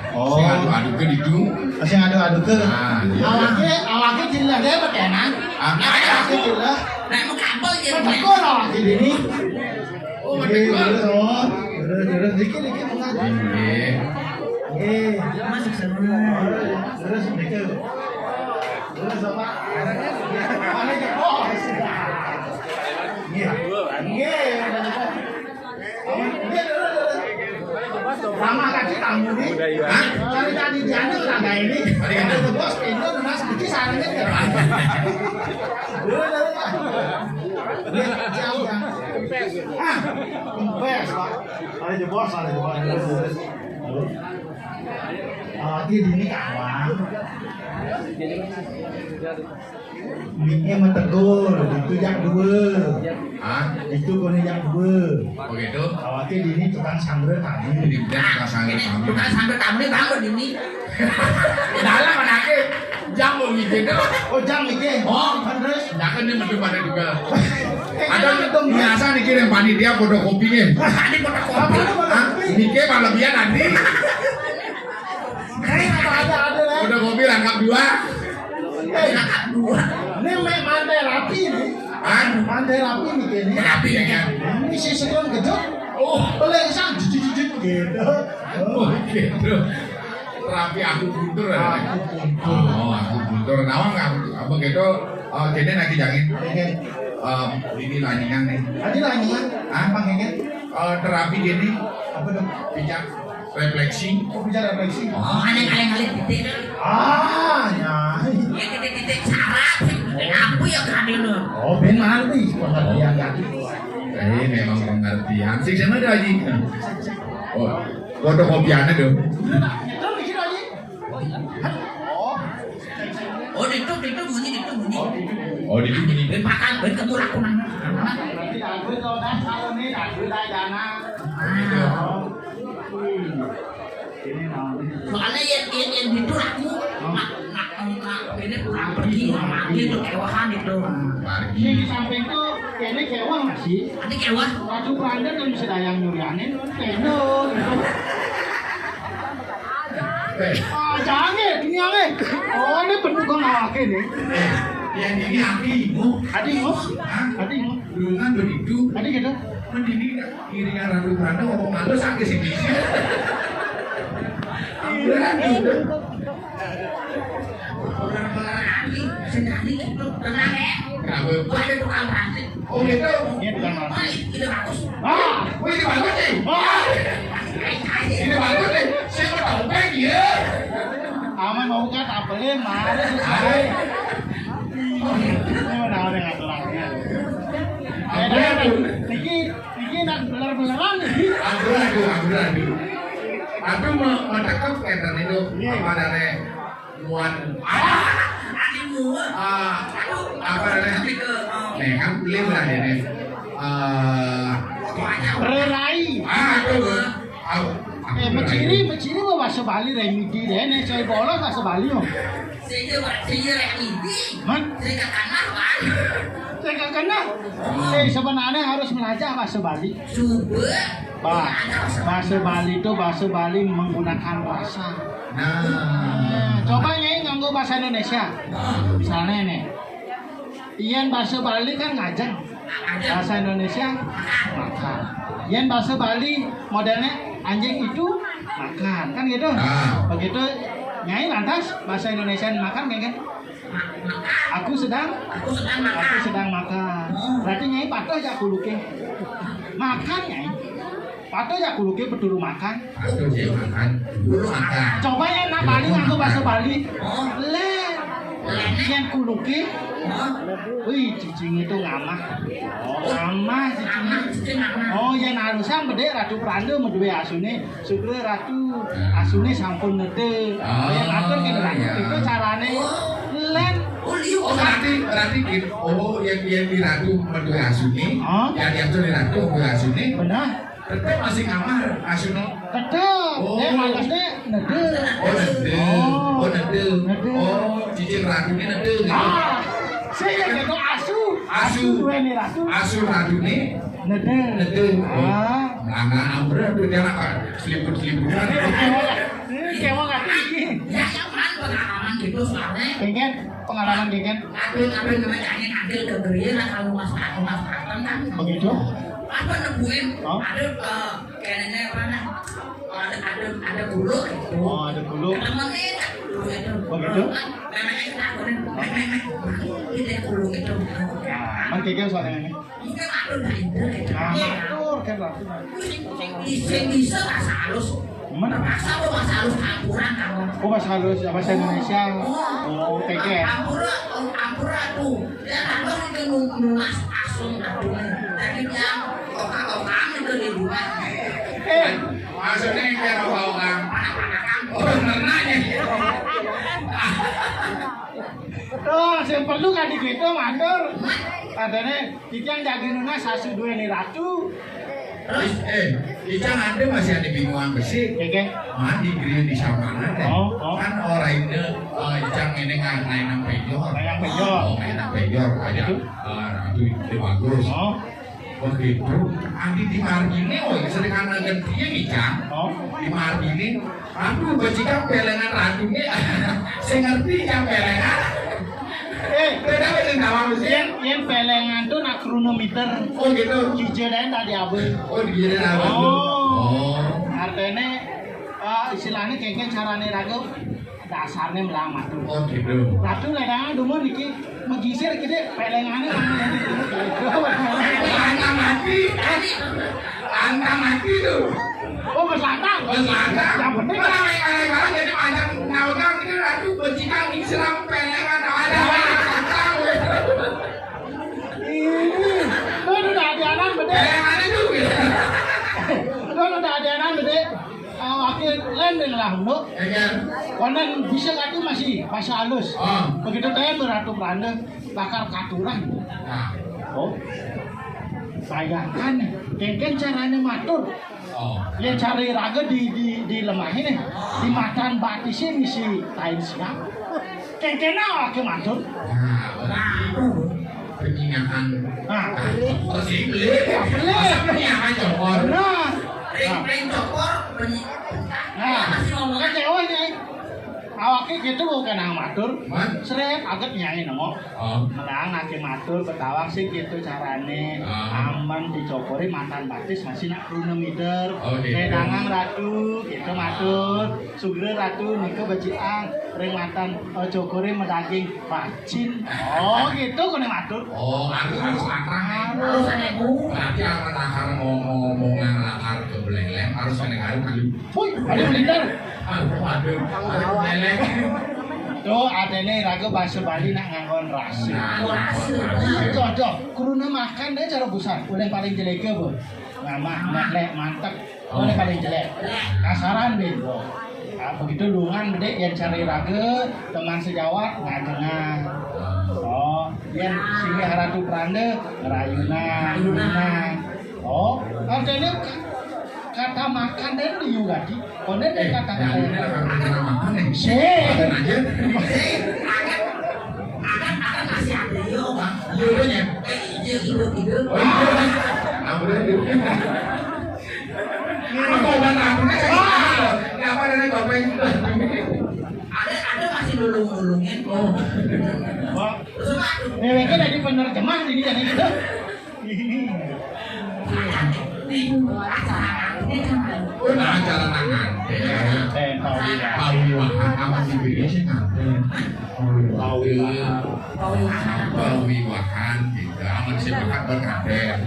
Oh. Sing adu-adu ke ditu. Sing adu-adu ke. Nah, iya. Awake, awake jelas ya, Pak Tenang. Ah, awake jelas. Nah, mau kabel ya, Pak. Betul awake ini. Oh, betul. Terus, oh. Terus, terus, dikit, dikit, Pak. Iya. Iya. Masuk sana. Terus, dikit. Terus, apa? Mana ke? Oh, iya. Iya. Iya. Iya, terus, terus. Sama kasih tamu nih. Hah? Dari tadi dia ada orang kayak ini. Ada yang ada bos, ini udah mas, bikin sarangnya. Dia jauh kan. Ah, kempes, Pak. Ada jebos, ada jebos. Ah, dia dini kawan. Miknya metegur, itu yang dua. Hah? Itu kono yang dua. Begitu? Awake dini tukang sandra tadi. Ini dia tukang sandra tamu. Tukang sandra tamu ini bangun ini. Dalam anaknya. Jang mau mikir tuh. Oh, jang mikir. Oh, terus? Nah, kan dia metu pada juga. Ada dong biasa nih kirim panitia fotokopinya. Tadi fotokopi. Hah? Mikir malah biar nanti. Ada, ada, ada. Fotokopi rangkap dua. Eh, ini mek mantai rapi nih. Hah? Mantai rapi nih kayaknya. Rapi ya kan? Ini si sekolah gedor. Oh, boleh sang jujur jujur gitu. Oh, gitu. Rapi aku guntur ya. Aku guntur. Oh, aku guntur. Nawang aku apa gitu? Oh, kene lagi jangin. Oke. Em, ini lanyingan nih. Tadi lanyingan. Apa kayaknya? Eh, terapi gini. Apa dong? Pijak refleksi. Oh, pijak refleksi. Oh, aneh-aneh kali titik. Ah, ya. Ya titik-titik syarat. Apa ya kan ini? Oh, ben mati pengertian tadi. Eh, memang pengertian. Sing sama ada lagi. Oh, fotokopiannya dong. Oh, itu, itu bunyi, itu bunyi. Oh, di sini. Ben pakan, ben ketulak kunang. Soalnya yang, yang, yang itu aku, nak, nak, nak, ini kurang pergi, sama itu kewahan itu. Ini di samping tuh, ini kewah masih. Ini kewah. Ratu Belanda kan bisa dayang nyurianin, penuh. Ah, jangan, ini aneh. Oh, ini pendukung awake nih. Yang ini adikmu. Adikmu? Hah? Adikmu? Dulu kan begitu. Adik gitu. Mending iringan Ratu Belanda ngomong malu sakit sih. Beneran gitu. Orang-orang ahli, sendiri gitu. Tenang ya. Kenapa? Gua ada tukang plastik. Oh gitu. Iya, tukang plastik. Wih, ini bagus. Ah, wih, ini bagus nih. Ah, ini bagus nih. Siapa tahu kan dia? Aman mau buka tapelin, mari. Hai. Ini mana ada ngatur-ngatur. Ampun, ampun. Niki, niki nak beler-beleran. Ampun, ampun, ampun, ampun. Aku mau, mau cakep kayak tadi tuh. Iya. Apa adanya? Muat. Ah, adi muat. Ah, apa namanya? Nih, kan beli lah ini. Eh, Rerai. Ah, aduh. Au, eh, meciri, meciri mah bahasa Bali, remedi deh, nih, saya bolos bahasa Bali, oh. Saya, saya remedi. Man? Saya kakanah, Bang. Saya kakanah. Eh, sebenarnya harus belajar bahasa Bali. Coba. Bah, bahasa Bali itu bahasa Bali menggunakan rasa. Nah. Nah, coba Nyai nganggo bahasa Indonesia. Misalnya nih, yen bahasa Bali kan ngajeng. Bahasa Indonesia makan. Yen bahasa Bali modelnya anjing itu makan, kan gitu. Nah. Begitu Nyai lantas bahasa Indonesia makan, kan? Aku sedang, aku sedang makan. Aku sedang makan. Hmm. Berarti Nyai patuh aja kuluke. Makan, Nyai. Patuh aja kuluke peturu makan. Patuh aja makan. Dulu makan. Coba ya, nak Bali nganggo bahasa Bali. Oh. Le. Yen kuluke. Oh. Wih, cicing itu ngamah. Oh, ngamah cicing. Ngamah, cicing ngamah. Oh, yen alusan bedek Ratu Pranda meduwe asune. Sugih Ratu, asune sampun nedhe. Oh, yen atur kene Ratu, iya. Itu carane. Len. Oh, iya. Oh, berarti, berarti gini. Oh, yang, yang di Ratu meduwe asune, hah? Yang diatur di Ratu meduwe asune. Benar. Tetep masih ngamah asune. Tetep. Oh. Nek alasne nedhe. Oh, nedhe. Oh. Oh, nedhe. Nedhe. Oh, cicing Ratune nedhe gitu. Ah, sing yen asu. Asu. Asu duweni Ratu. Asu Ratune. Nedhe. Nedhe. Ah. Melana ambrah tuh dia apa? Seliput-seliputan. Ini kewang aku iki. Ya, ya, kan pengalaman gitu soalnya. Pengen pengalaman pengen. Aku, aku namanya angin, angin ke geria lah kalau mas, aku mas kan. Begitu? Apa nemuin? Oh. Ada, eh, kayaknya apa nah? Ada, ada, ada guluk gitu. Oh, ada guluk. Temennya guluk itu. Begitu? Memangnya kita bener. Kita guluk itu. Nah, kan kayak soalnya ini. Mungkin aku udah itu gitu. Nah, betul kan berarti. Sing, sing, sing bisa bahasa halus. Mana? Bahasa apa, bahasa halus, campuran kamu. Oh, bahasa halus, ya, bahasa Indonesia. Oh, oke, oke. Ampura, ampura tuh. Ya, tambah itu nun-, nunas asung kamu. Jadi yang oka-oka itu di luar. Eh, maksudnya yang kayak oka-oka. Oh, bener nanya. Oh, yang perlu kan di kita, matur. Katanya, kita yang jadi nunas, sasu dua nih, Ratu. Terus, eh, Icang ada masih ada bingungan besi. Oke. Mandi griya di samana deh. Oh, oh. Kan ora ini, eh, Icang ini ngan-, naik nang pejor. Naik nang pejor. Oh, naik nang pejor. Aja, eh, Ratu itu bagus. Oh. Begitu. Andi di margine, oh, sedangkan nang dia Icang. Oh. Di margine, aduh, becikang pelengan Ratu ini. Saya ngerti Icang pelengan. Eh, beda beda sama mesti. Yang, yang pelengan tuh nak kronometer. Oh, gitu. Cijeran tadi abis. Oh, cijeran abis. Oh. Oh. Artinya, eh, istilahnya kayak carane ragu dasarnya melamat tuh. Oh, gitu. Ratu ledang dulu niki megisir gitu pelengane. Lantang mati. Lantang mati tuh. Oh, berlantang. Berlantang. Yang penting. Kalau yang kalau jadi panjang naunang itu Ratu becikang disiram pelengan ada. Ini. Lu udah ada anak gede. Pelengan itu gitu. Lu udah ada anak gede. Awake lendeng lah, Nduk. Iya. Konen bisa kati masih bahasa halus. Oh. Begitu teh beratu beranda bakar katuran. Nah. Oh. Bayangkan, kengken caranya matur. Oh. Ya cari raga di, di, di lemah ini. Di matan batisnya misi tain siap. Kengken awake matur. Nah, berarti penyingakan. Nah. Bersih beli. Beli. Penyingakan cokor. Benar. Ring, ring cokor, penyi-, nah, masih ngomong kecewa nih. Awake gitu bukan nang matur. Man? Seret, aget nyai nengok. Oh. Melang nake matur, betawang sih gitu carane. Ah. Aman dicokori matan batis masih nak kronometer. Oh, gitu. Dangang Ratu, gitu matur. Sugera Ratu, nika beciang, ring matan, eh, cokore medaging bacin. Oh, gitu kone matur. Oh, harus, harus akrab. Harus ada bu. Berarti akan akar ngomong-ngomongan lakar ke beleleng, harus ada ngaruh kali. Woi, ada belintar. Aduh, aduh, aduh, beleleng. Tuh, adene raga bahasa Bali nak nganggon rasa. Nah, rasa. Cocok. Kuruna makan deh cara busan. Udah paling jelek apa? Ngamah, ngeklek, mantep. Oh. Mana paling jelek? Kasaran, Bin. Nah, begitu lungan gede yang cari raga, teman sejawat, ngajengan. Oh, yang sini haratu peranda, ngerayunan, lunan. Oh, artinya kata makan dan liu tadi. Konen deh kata makan. Sih. Akan, akan kasih ada yo, Bang. Yo, ya. Eh, iya, iya, iya. Oh, iya. Ampun, iya. Ini korban aku, kan, saya kenal. Kenapa ada korban? Ada, ada masih nulung-nulungin. Oh. Wah. Terus, Pak. Meweknya dari penerjemah ini, jadi gitu. Ini. Nih, acara ini kan. Oh, nah, acara tangan. Eh, Pak Wiwahan. Pak Wiwahan, apa sih bedanya sih, kan? Pak Wiwahan. Pawiwahan. Pawiwahan, gitu. Amun sing makan berkadén.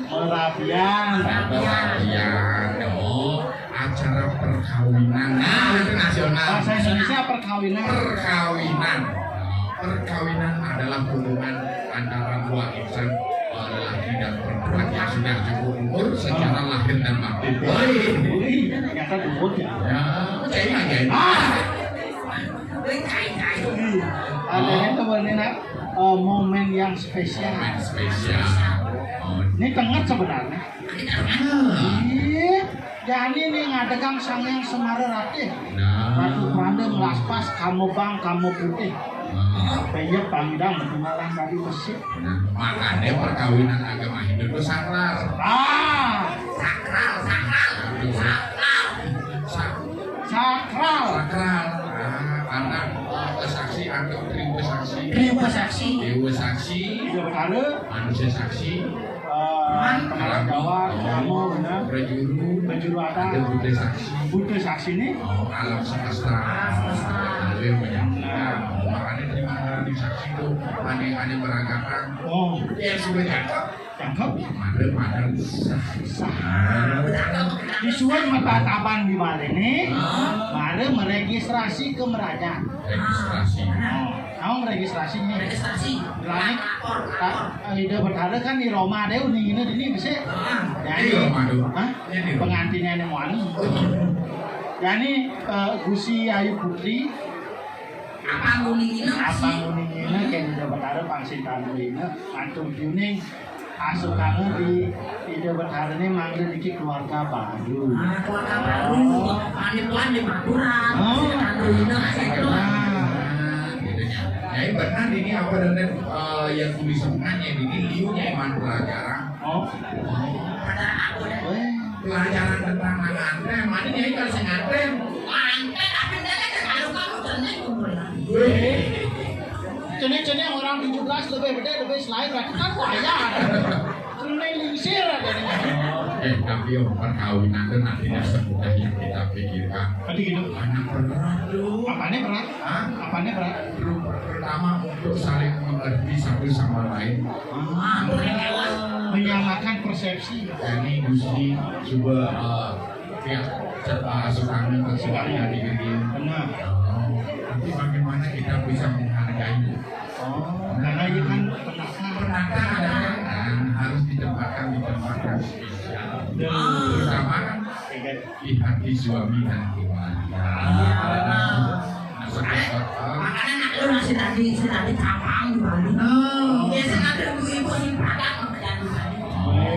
Merapian. Merapian, oh. Acara perkawinan. Nah, itu nasional. Bahasa Indonesia perkawinan. Perkawinan. Nah, perkawinan adalah hubungan antara dua insan, eh, lelaki dan perempuan yang sudah cukup umur secara lahir dan batin. Woi. Wih, ternyata dua ya. Ya, kayaknya aja. Ah. Ada itu benar, eh, momen yang spesial. Momen spesial. Oh. Ini tengah sebenarnya. Ah. Iya, jadi nih ngadegang Sang Hyang Semara Ratih. Nah. Ratu Pranda melaspas, kamu bang, kamu putih. Ah. Penyep pangdam, kenalan tadi besi. Nah, makanya perkawinan agama Hindu itu sakral. Ah. Sakral, sakral. Aduh. Sakral. Sak- Sakral. Sakral. Ah, anak, eh, saksi atau triwe saksi. Triwe saksi. Triwe saksi. Tiga perkara. Manusia saksi. Eh, teman gawat, oh, kamu, benar. Prajuru. Prajuru ada. Ada buta saksi. Buta saksi nih. Oh, alam semesta. Alam semesta. Ada yang menyaksikan. Nah. Oh, makanya terima kasih saksi itu. Ada yang, ada yang meragakan. Oh. Ya, sudah cakep. Cakep. Mantap, mantap. Sah. Sah. Cakep. Disuwun matatapan di baliné, mara meregistrasi ke merajan. Registrasi. Oh, naon registrasi nih? Registrasi. Berani? Lapor, lapor. Ida Betara kan di Roma deh, uninginna dini bisa. Jadi, Roma tuh. Hah? Pengantinnya yang mau anu. Jadi, eh, Gusi Ayu Putri. Apa uninginna? Apa uninginna, kén Ida Betara pangsin tanduina, antum piuning. Asukana di Ida Betara ini manggil niki keluarga baru. Ah, keluarga baru. Anu tuan di Madura. Oh. Nah, gitu nya. Jadi benar ini apa dan, eh, yang tulis sebenarnya ini liunya iman pelajaran. Oh. Pelajaran tentang nganten, mana nyai kalau sing nganten. Nganten, tapi dia kan kalau kamu cenah kumpul. Cenah-cenah orang tujuh belas lebih gede, lebih selain, berarti kan wayah. Cenah lingsir ada nih. Eh, tapi om, perkawinan itu nantinya semudah yang kita pikirkan. Tadi gitu. Anak berat tuh. Apanya berat? Hah? Apanya berat? Pertama untuk saling mengerti satu sama lain. Ah, menyamakan persepsi. Ini Gusti coba, eh, pihak serta asukannya kan suaranya di gini. Benar. Oh, tapi bagaimana kita bisa menghargai? Oh, karena itu kan penata. Penata ada kan harus ditempatkan di tempat yang spesial. Betul. Terutama kan di hati suami dan keluarga. Iya, benar. Nah, seperti apa? Makanya nak lu masih tadi, si tadi capang di Bali. Oh. Biasa ada ibu-ibu sing prakan makan di Bali.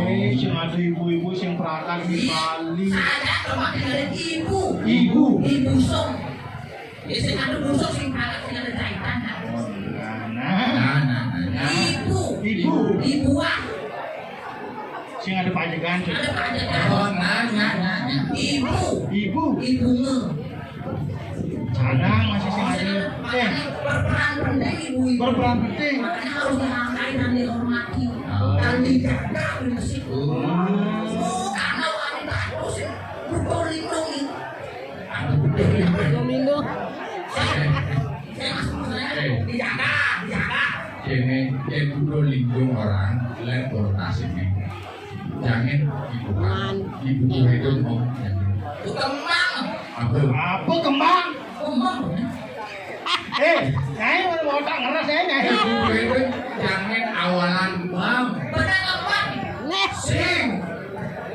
Eh, sing ada ibu-ibu sing prakan di Bali. Saya coba tinggalin ibu. Ibu. Ibu song. Biasa ada busuk sing prakan sing ada jahitan. Nah, nah, nah, nah. Ibu. Ibu. Ibu ah. Sing ada pajegan, Cuk. Ada pajegan. Oh, nah, nah, nah, nah. Ibu. Ibu. Ibu. Kadang masih sing ada. Eh, berperan penting ibu-ibu. Berperan penting. Makanya harus dihargai dan dihormati. Oh. Dan dijaga di masjid. Oh. Oh, karena wanita itu sih butuh lindungi. Aduh, butuh lindungi. Domingo. Eh, eh, maksud saya, eh, dijaga, dijaga. Kene, kene butuh lindung orang, lek turun asik nih. Jangan dibuka. Man. Dibuka itu mau. Itu kembang. Apa? Apa kembang? Kembang. Eh, nyai mana mau tak ngeras ya, nyai? Dibuka itu jangan awalan bang. Benar apa? Nih. Sing.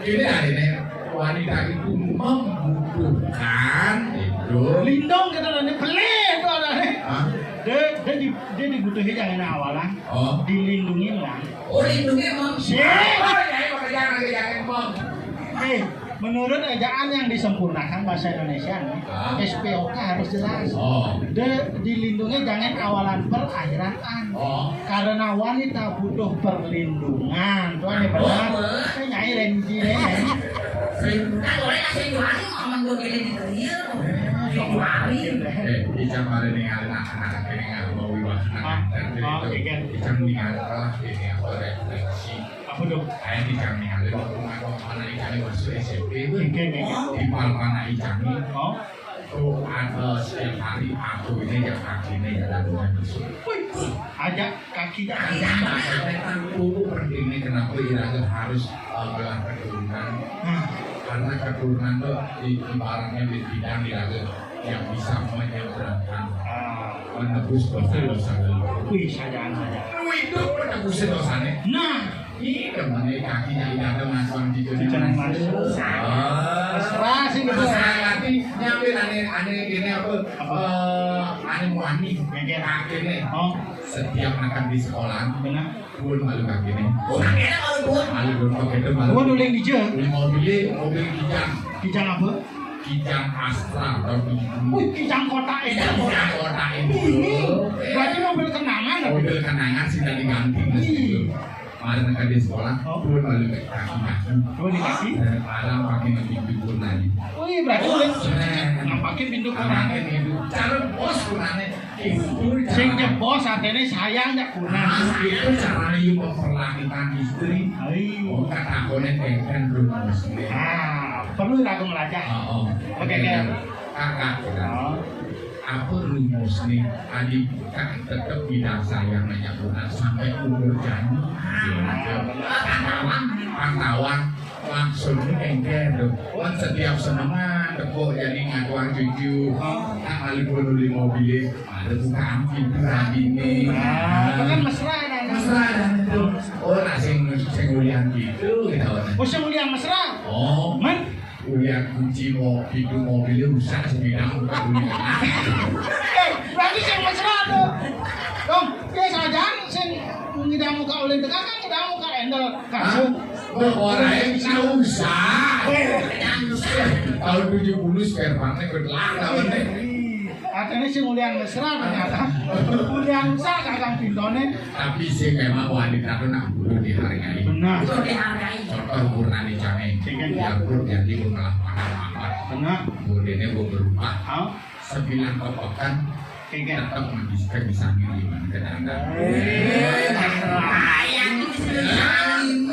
Ini hari ini wanita itu membutuhkan itu. Lindung kita nanti beli itu ada nih. Hah? Dia, dia, di, dia dibutuhin jangan awalan. Oh. Dilindungi lah. Oh, lindungi emang. Sih. Oh, ya, ya, makanya lagi jangan emang. Eh, menurut ejaan yang disempurnakan bahasa Indonesia nih, ah, S P O K harus jelas. Oh. De, dilindungi jangan awalan per akhiran an. Oh. Karena wanita butuh perlindungan. Tuh aneh benar. Oh. Saya nyai Renji deh. Kan boleh kasih jualin, ngomong gue gini di dia. Jualin. Eh, Ica kemarin nih anak-anak ini nggak mau wiwah. Ah, ah, iya. Ica meninggal lah ini apa refleksi. Apa tuh? Ayo, Ica meninggal waktu ngaku anak Ica ini masuk S M P tuh. Iya, iya. Di Palmana Ica nih. Oh. Tuh ada setiap hari aku ini ya kaki ini ya lagunya masuk. Wih, aja kaki. Kaki apa? Aku tuh penting nih kenapa Iraga harus, eh, gelar keturunan. Hmm. Karena keturunan tuh i-, ibaratnya di bidang Iraga yang bisa menyeberangkan, ah, menebus dosa-dosa leluhur. Wih, sajaan saja. Lu itu menebus dosanya. Nah, iya, mana kakinya Iraga masuk di dunia. Cucung masuk. Ah. Mesra sih gitu. Mesra, nanti nyampe aneh, aneh gini apa? Apa? Eh, aneh muani. Yang kayak akhirnya. Oh. Setiap anak di sekolah. Benar. Pun malu kaki nih. Oh, kakeknya malu pun. Malu pun pakai itu malu. Pun uling dija. Beli mobil, mobil Kijang. Kijang apa? Kijang Astra tahun tujuh puluh. Wih, Kijang kota itu. Kijang kota itu. Ini. Berarti mobil kenangan apa? Mobil kenangan sih tadi ganti. Ih. Kemarin kan di sekolah, oh, pun malu kaki. Pun di kaki? Eh, ada pakai nanti pun lagi. Wih, berarti udah nampakin pintu. Anaknya itu. Cara bos kurangnya. Sing jebos atene sayang nya kurang. Nah, itu cara you memperlakukan istri. Hai. Oh, kata konen kan belum muslim. Ah, perlu lagu melajah. Oh, oh. Oke, oke. Kakak, oh. Apa rumus nih? Adi kan tetap bidang sayang nanya kurang sampai umur jani. Pantauan, pantauan. Langsung engker to. Kan setiap senengan teko jadi ngakuang cucu. Nak malu pun uli mobil, ada bukaan pintu tadi nih. Ah, itu kan mesra dah. Mesra dah itu. Oh, nak sing, sing ulian gitu, gitu. Oh, sing ulian mesra? Oh. Man? Ulian kunci mo-, pintu mobilnya rusak, semidang buka ulian. Eh, berarti sing mesra tuh. Dong, ya sajan sing ngidang muka ulin tengah kan ngidang muka endel. Hah? Kasih. Oh, orang yang nggak usah. Tahun tujuh puluh spare partnya bertelang tahun deh. Artinya sing ulian mesra ternyata. Ulian mesra gagang pintone. Tapi sih memang wanita tuh nak butuh dihargai. Benar. Butuh dihargai. Contoh ukuran nih, Cang, eh. Iya. Dia pun jadi mengalah makan apa. Benar. Budene gue berubah. Hah? Sebilang kepekan, Kengken. Tetap bisa, bisa ngiriman ke dalam. Eh,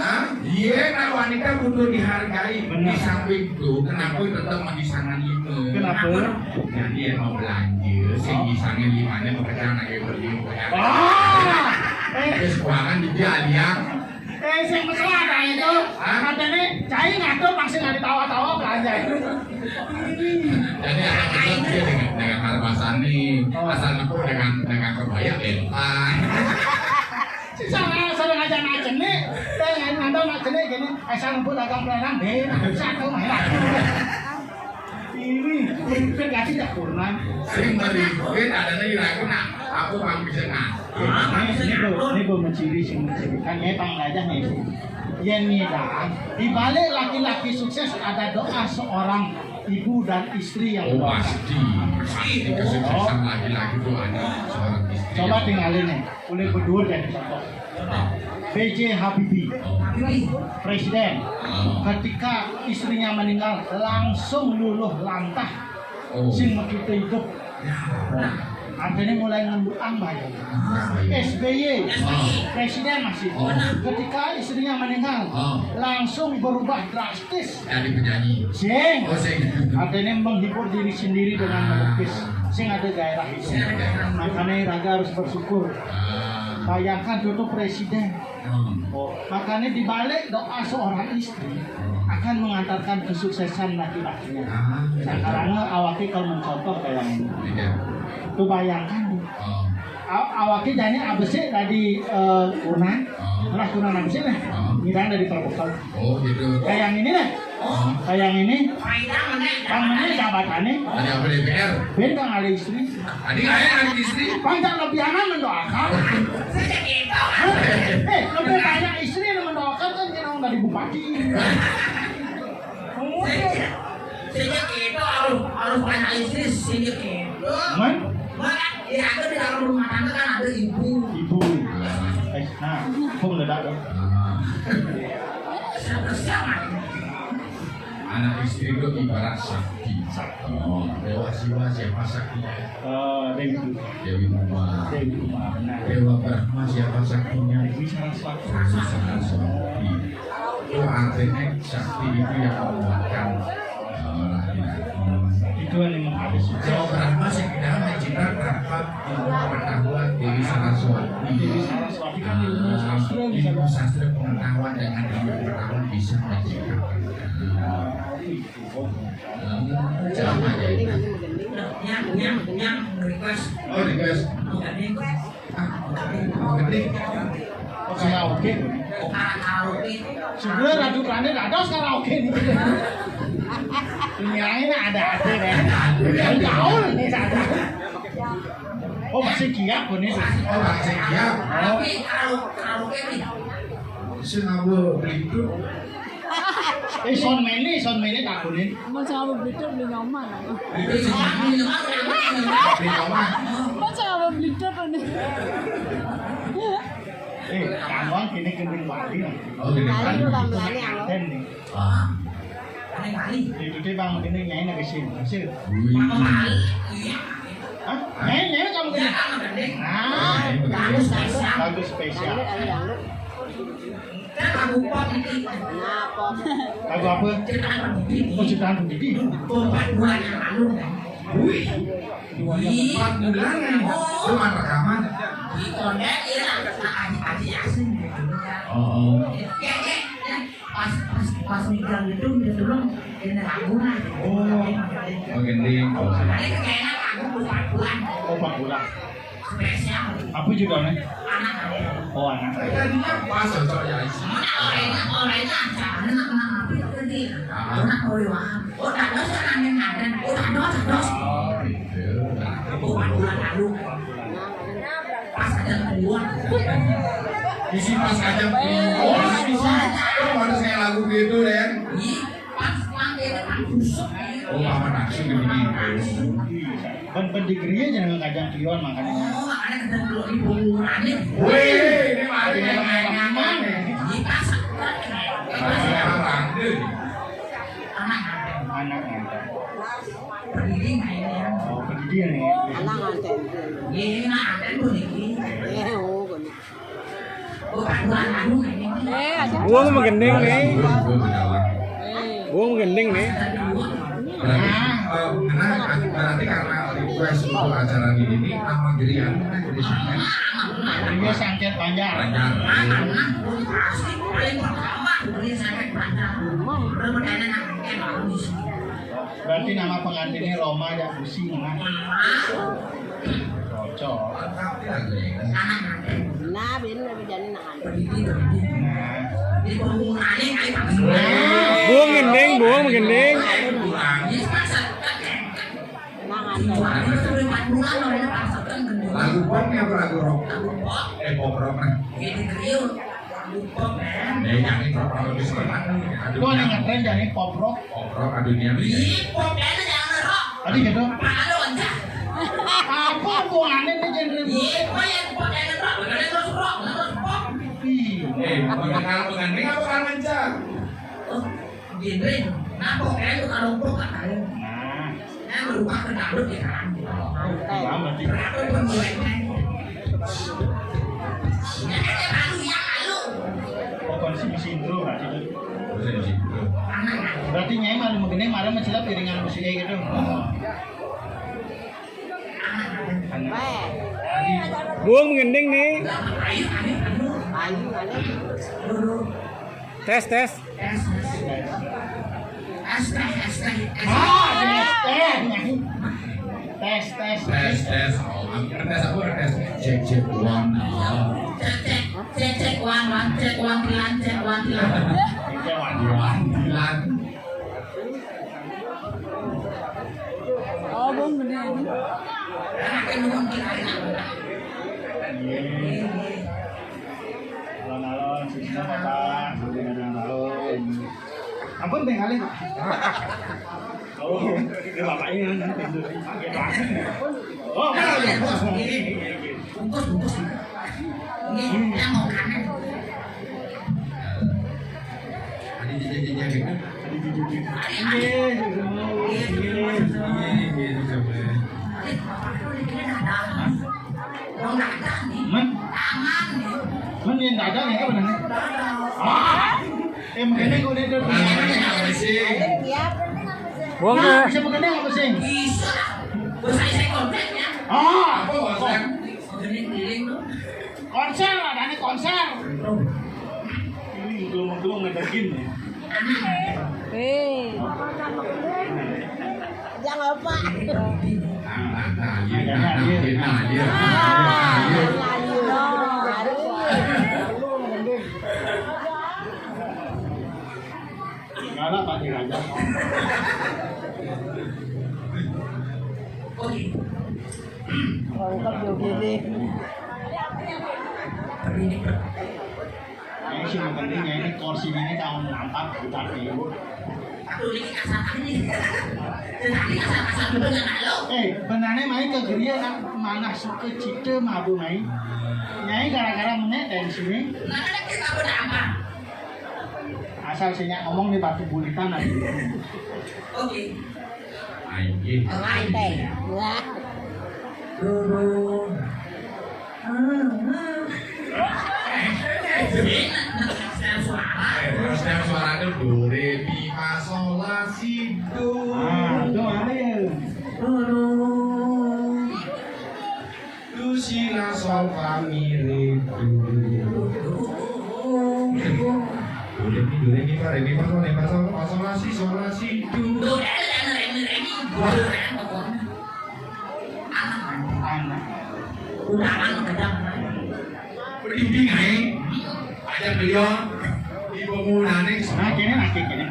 Hah? Iya, nah, wanita butuh dihargai. Benar. Di samping itu, kenapa tetap menghisangan lima? Kenapa? Jadi yang mau belanja, sing Oh. Ngisangan limanya mau kerja anak ibu, ibu, ya. Ah! Eh. Terus keuangan di dia, Aliang. Eh, sing mesra ada itu. Hah? Katanya, cai ngatur masih nggak ditawa-tawa belanja itu. Jadi, anak itu dia dengan, dengan harmasani, Oh. Asal nepuk dengan, dengan kebaya, bentang. Si sana, sana ngajak nak jenik, dan yang nonton nak jenik gini, asal nepuk dagang pelerang, deh, satu merah. Ini, ini kasih tak kurang. Sing meribet, ada lagi lagu, nah, aku mau bisa, nah. Ini, ini, Bu, ini, Bu, menciri, sing menciri. Kan, eh, Bang Raja nih. Yang ngidang, di balik laki-laki sukses ada doa seorang ibu dan istri yang Oh, berdoa. Pasti. Pasti kesuksesan laki-laki itu ada seorang istri Coba yang tinggalin nih, boleh berdua deh contoh. B J Habibie, Oh. Presiden, Oh. Ketika istrinya meninggal, langsung luluh lantah. Oh. Sing makita idup. Ya. Nah, artinya mulai ngenduang bae. Ah, iya. S B Y, Oh. Presiden masih. Oh. Ketika istrinya meninggal, Oh. Langsung berubah drastis. Jadi penyanyi. Sing. Oh, sing. Artinya menghibur diri sendiri dengan Ah. melukis. Sing ada gairah itu. Sing ada gairah. Makanya raga harus bersyukur. Ah. Bayangkan tuh, tuh presiden. Hmm. Oh, makanya dibalik doa seorang istri Hmm. akan mengantarkan kesuksesan laki-lakinya. Ah, iya. Sekarang awake kalau mencontoh kayak ini. Iya. Tuh bayangkan tuh. Oh. Aw-, awake jani abesik dari, eh, kunan. Oh. Lah kunan abesik nih. Oh. Ngidang dari perbekel. Oh, gitu. Kayak yang ini nih. Oh. Kayak yang ini. Bang mana jabatannya? Ada apa D P R? Bentang ada istri. Tadi kayak ada istri. Banyak lebih anak mendoakan. Eh, lebih banyak istri yang mendoakan kan kena dari bupati. Sehingga kita harus, harus banyak istri, sehingga kita. Man? Mana? Ya, ada di dalam rumah tangga kan ada ibu. Ibu. Eh, nah, aku meledak dong. Ah. Siapa, siapa? Anak istri itu ibarat sakti. Sakti. Oh, Dewa Siwa siapa saktinya? Eh, Dewi Durga. Dewi Uma. Dewi Uma, benar. Dewa Brahma siapa saktinya? Dewi Saraswati. Dewi Saraswati. Itu artinya sakti itu yang menguatkan, eh, laki-laki. Itu yang menghabis. Dewa Brahma sing kita mencinta tanpa ilmu pengetahuan Dewi Saraswati. Dewi Saraswati kan ilmu sastra bisa. Ah, ilmu sastra pengetahuan dengan ilmu pengetahuan bisa menciptakan. Itu. Jangan jadi. Nyang, nyang, nyang, request. Oh, request. Bukan request. Ah, bukan request. Bukan request. Karaoke. Oh, karaoke. Sebenarnya radu rane dados karaoke nih. Dunia ini ada aja deh. Yang gaul nih, sadar. Oh, masih kiap, Bu, nih. Oh, masih kiap. Tapi kalau karaoke nih. Sing nganggo blitur. Eh, sound man nih, sound man nih takunin. Mau sama blitur beli nyoman. Blitur sing beli nyoman. Mau sama blitur nih. Eh, kamu kene gending Bali nih. Oh, gending Bali. Bali, Bali, Bali, Bali. Ten nih. Wah. Bali, Bali. Itu dia Bang, ini nyai nak kesini. Kesini. Wih. Bang Bali. Iya. Hah? Nyai, nyai kamu kesini. Iya, Bang, gending. Ah, Bali, Bali. Bagus, spesial. Bagus, spesial. Bali, Bali, Bali. Kan lagu pop ini. Nah, pop. Lagu apa? Ciptaan Bang Didi. Oh, ciptaan Bang Didi. Empat bulan yang lalu. Wih. Empat bulan. Oh. Cuma rekaman. Di konten, iya, Haji, Haji Yasin gitu ya. Oh, oh. Ya, ya, ya. Pas, pas. Pas minggang itu minta tolong, ini lagu lah. Oh, menggending. Oh. Ini kayaknya lagu empat bulan. Oh, empat bulan. Spesial. Apa judulnya? Anak. Oh, anak. Tadinya pas cocok ya. Mana orangnya, orangnya aja. Anak, anak apa itu dia? Ah. Anak Boy Wahab. Oh, tak ada sih, anak yang ada. Oh, tak ada, tak ada. Oh, gitu. Empat bulan lalu. Pas aja keluar. Isi pas aja keluar. Oh, bisa. Oh, baru saya lagu gitu, Den. Iya, pas pakai itu kan busuk. Oh, apa nafsu gini? Kan pendigree aja dengan kajang tujuan makanya. Oh, ada kajang tujuan di pengumumannya. Wih, ini mari yang main-main. Iya, pas. Pas orang deh. Anak. Anak. Pergi main ya. Oh, pergi dia nih. Anak nganten. Iya, anak nganten tuh nih. Eh, oh, bener. Eh, ada. Gua menggending nih. Gua menggending nih. Berarti, eh, karena, berarti karena request untuk acara ini, ini nama Gerian, Gerian. Gerian Sangket Banjar. Banjar. Berarti nama pengantinnya Roma yang pusing, nah. Cocok. Nah, bener, jadi nah. Buang gending, buang gending. Nah, ada. Lagu pop nih apa lagu rock? Eh, pop rock nih. Ini trio. Lagu pop, men. Eh, jangan pop rock, itu sebenarnya. Aduh, tuh, yang ngetren jadi pop rock. Pop rock, aduh, dia nih. Ih, pop, men, jangan rock. Tadi gitu. Apa lu, Ancah? Apa hubungannya nih genre musik? Iya, gua yang pakai rock, bukan terus rock, terus pop. Ih. Eh, bukan kalau bukan ring apa kan, Ancah? Oh, genre. Nah, pokoknya lu kalau pop kan tahu. Nah. Nah, berubah ke dangdut ya kan. Paham berarti. Berapa pun gue, men. Ya kan, ya, malu, ya, malu. Pokoknya sih bisa intro berarti tuh. Bisa bisa. Berarti Nyai malu begini, malah mencilap iringan musiknya gitu. Buang menggending nih. Ayu, ayu, ayu. Ayu, ayu. Tes, tes. Tes, tes, tes. Tes, tes. Tes, tes. Oh, tes apa? Tes. Cek, cek, one. Oh. Cek, cek, cek, cek, one, one, cek, one, tilan, cek, one, tilan. Cek, one, one, tilan. Oh, Bang, bener ini. Alon-alon, sisnya patah, sampai kadang tahun. Ampun, teh kali, Pak. Oh, ini bapaknya, nanti. Oh, ya, bos. Bungkus, bungkus. Ini yang mau kanan. Ada jejak-jejak gitu. Ada jejak-jejak. Iya, iya, iya, iya, iya, iya. Men? Men yang dagang ya, apa namanya? Ah! Eh, makanya gua udah. Buang deh. Bisa begini apa sih? Bisa. Bisa saya kontak ya. Ah, apa kontak? Begini keliling tuh. Konser, ada nih konser. Ini gelung-gelung ngedekin ya. Eh. Jangan lupa. Nah, nah, nah, iya, nah, nah, iya, nah, iya. Ah, iya, iya. Kalah Pak Diraja. Lengkap jogetnya. Ini sih pentingnya ini kursinya ini tahun nampak bukan ibu. Aduh, ini kasar ini. Tadi kasar-kasar dulu ya, Mak, lo. Eh, benarnya main ke geria kan, mana suka cita mabu main. Nyai gara-gara menek dari sini. Nah, kan kita apa? Asal sinya ngomong di batu bulitan aja. Oke. Ayo, Ki. Santai. Wah. Turun. Terus yang suara itu do, re, mi, fa, sol, la, si, do. Ah, itu mana ya? Turun. Do, si, la, sol, fa, mi, re, do. Do, re, mi, do, re, mi, fa, re, mi, fa, sol, re, fa, sol, fa, sol, la, si, sol, la, si, do. Tuh, eh, eh, remi, remi, gua keren pokoknya. Anak, anak. Kurang gedang. Berhenti, Nyai. Aja beliau. Ibu mulane. Nah, kene, nah, kene.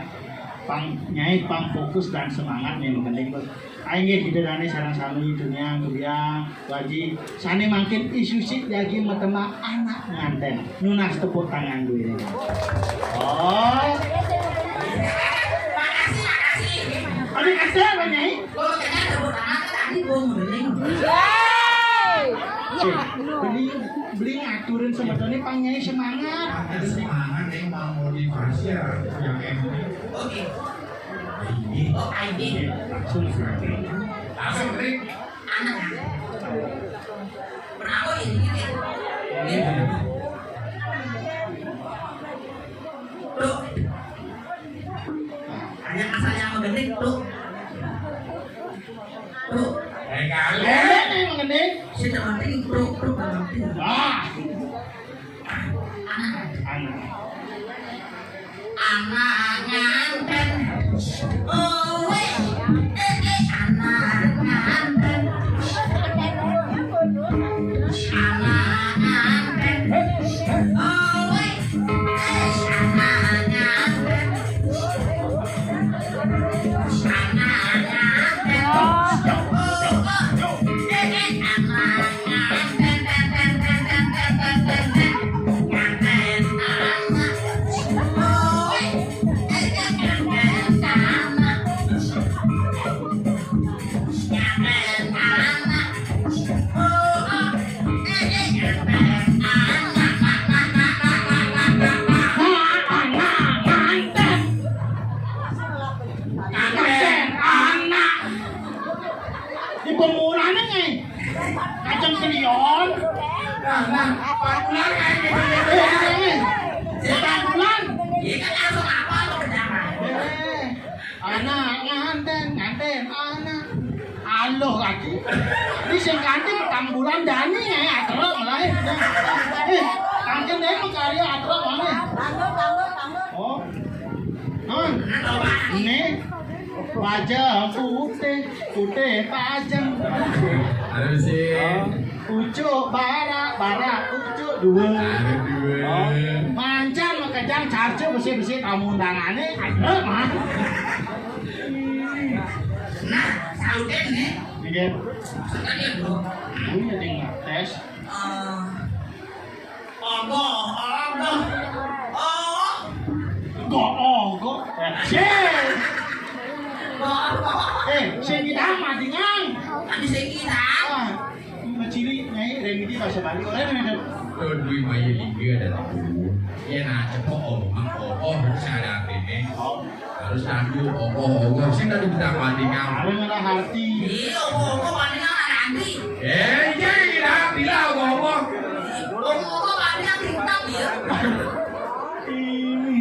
Pang, Nyai, pang fokus dan semangat nih, mending, Bos. Ayo nggih, kita dane sareng sami dunia kuliah, Waji. Sane mangkin isusi jagi metema anak nganten. Nunas tepuk tangan dulu. Oh. Makasih, makasih. Ada kasih apa, Nyai? Kalau kena tepuk tangan, kan tadi gua ngeling. Eh, beli, beli ngaturin sebetulnya pang Nyai semangat. Ada semangat yang mau motivasi ya, yang ini. Oke. Ini. Oh, ini. Langsung, Rik. Langsung, Rik. Anak. Berapa ini? Ini. Tuh. Hanya asal yang menggending, tuh. Tuh. Eh, kali. Eh, ini menggending. Sing penting, tuh, tuh, penting. Ah. Anak. Anak. Anak nganten. Oh, weh. Eh, eh, anak nganten. Anak nganten. Oh, weh. Eh, anak nganten. Anak nganten. Oh, oh. Eh, eh, anak nganten. Di pemurane, Nyai. Kacang kelion. Nah, nah, Pak Bulan kayak gitu. Eh, ini, Nyai. Pak Bulan. Iya kan langsung apa lo ke jalan? Eh, anak nganten, nganten, anak. Aloh lagi. Ini sing kanti petang bulan dani, Nyai, atrok malah. Eh, kanti deh mau karya atrok mana? Oh. Hah? Ini. Pajeng putih, putih pajeng. Aduh sih. Oh, pucuk barak, barak pucuk dua. Aduh, dua. Oh, mancan makejang carcu besi-besi tamu undangane. Aduh, mah. Nah, sauten nih. Iya. Sekarang ya, Bro. Ini ada yang ngetes. Eh, Ogoh, ogoh. Oh. Go, ogoh. Eh, sing. Go, ogoh. Eh, sing ngidang madingang. Tadi sing ngidang. Ah, ciri Nyai Reniki bahasa Bali. Oleh, oleh, oleh. Dwi Maya Lingga ada tahu. Ya, nah, cepok omong, ogoh, harus ada artinya. Oh. Harus anu, ogoh, ogoh, sing tadi kita bandingan. Ada ngarah arti. Iya, ogoh, ogoh, bandingan ada arti. Eh, jadi kita bilang ogoh, ogoh. Ogoh, ogoh, bandingan tingkat, ya. Ini.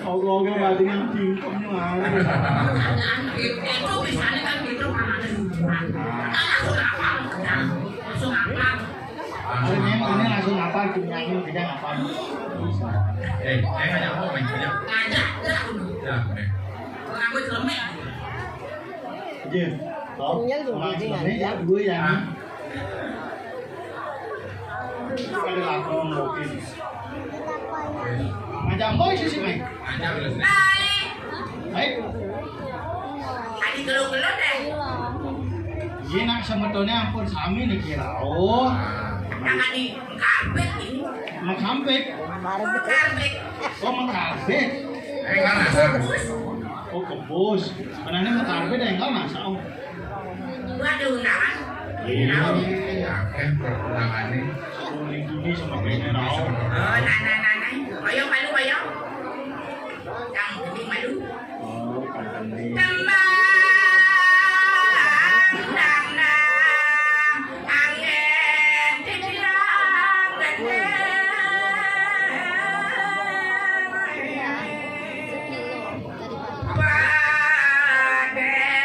Ogoh, ogoh, bandingan tingkatnya mana? Itu misalnya kan gitu, kan ada hubungan. Kan langsung apa? Langsung apa? Hari ini, ini langsung apa? Dunia ini tidak apa? Eh, eh, ngajak apa, Bang? Ngajak. Ngajak, ya. Ya, eh. Rambut lemek. Iya. Toh? Kenyang juga, orang Cina. Lemek ya, dua ya. Ah. Ada lapor mungkin. Ngajak boy sih, sih, Mai. Ngajak, terus. Baik. Tadi gelo-gelo deh. Iya, nak, sebetulnya ampun sami nih kira. Oh. Yang tadi mengkarbit ini. Mengkarbit? Mengkarbit. Oh, mengkarbit. Eh, kan rasa. Oh, kebus. Karena ini mengkarbit, eh, enggak masak, oh. Waduh, undangan. Iya, ya, kan perundangan ini. Ini sama ini. Oh, nah, nah, nah, nah. Ayo, malu.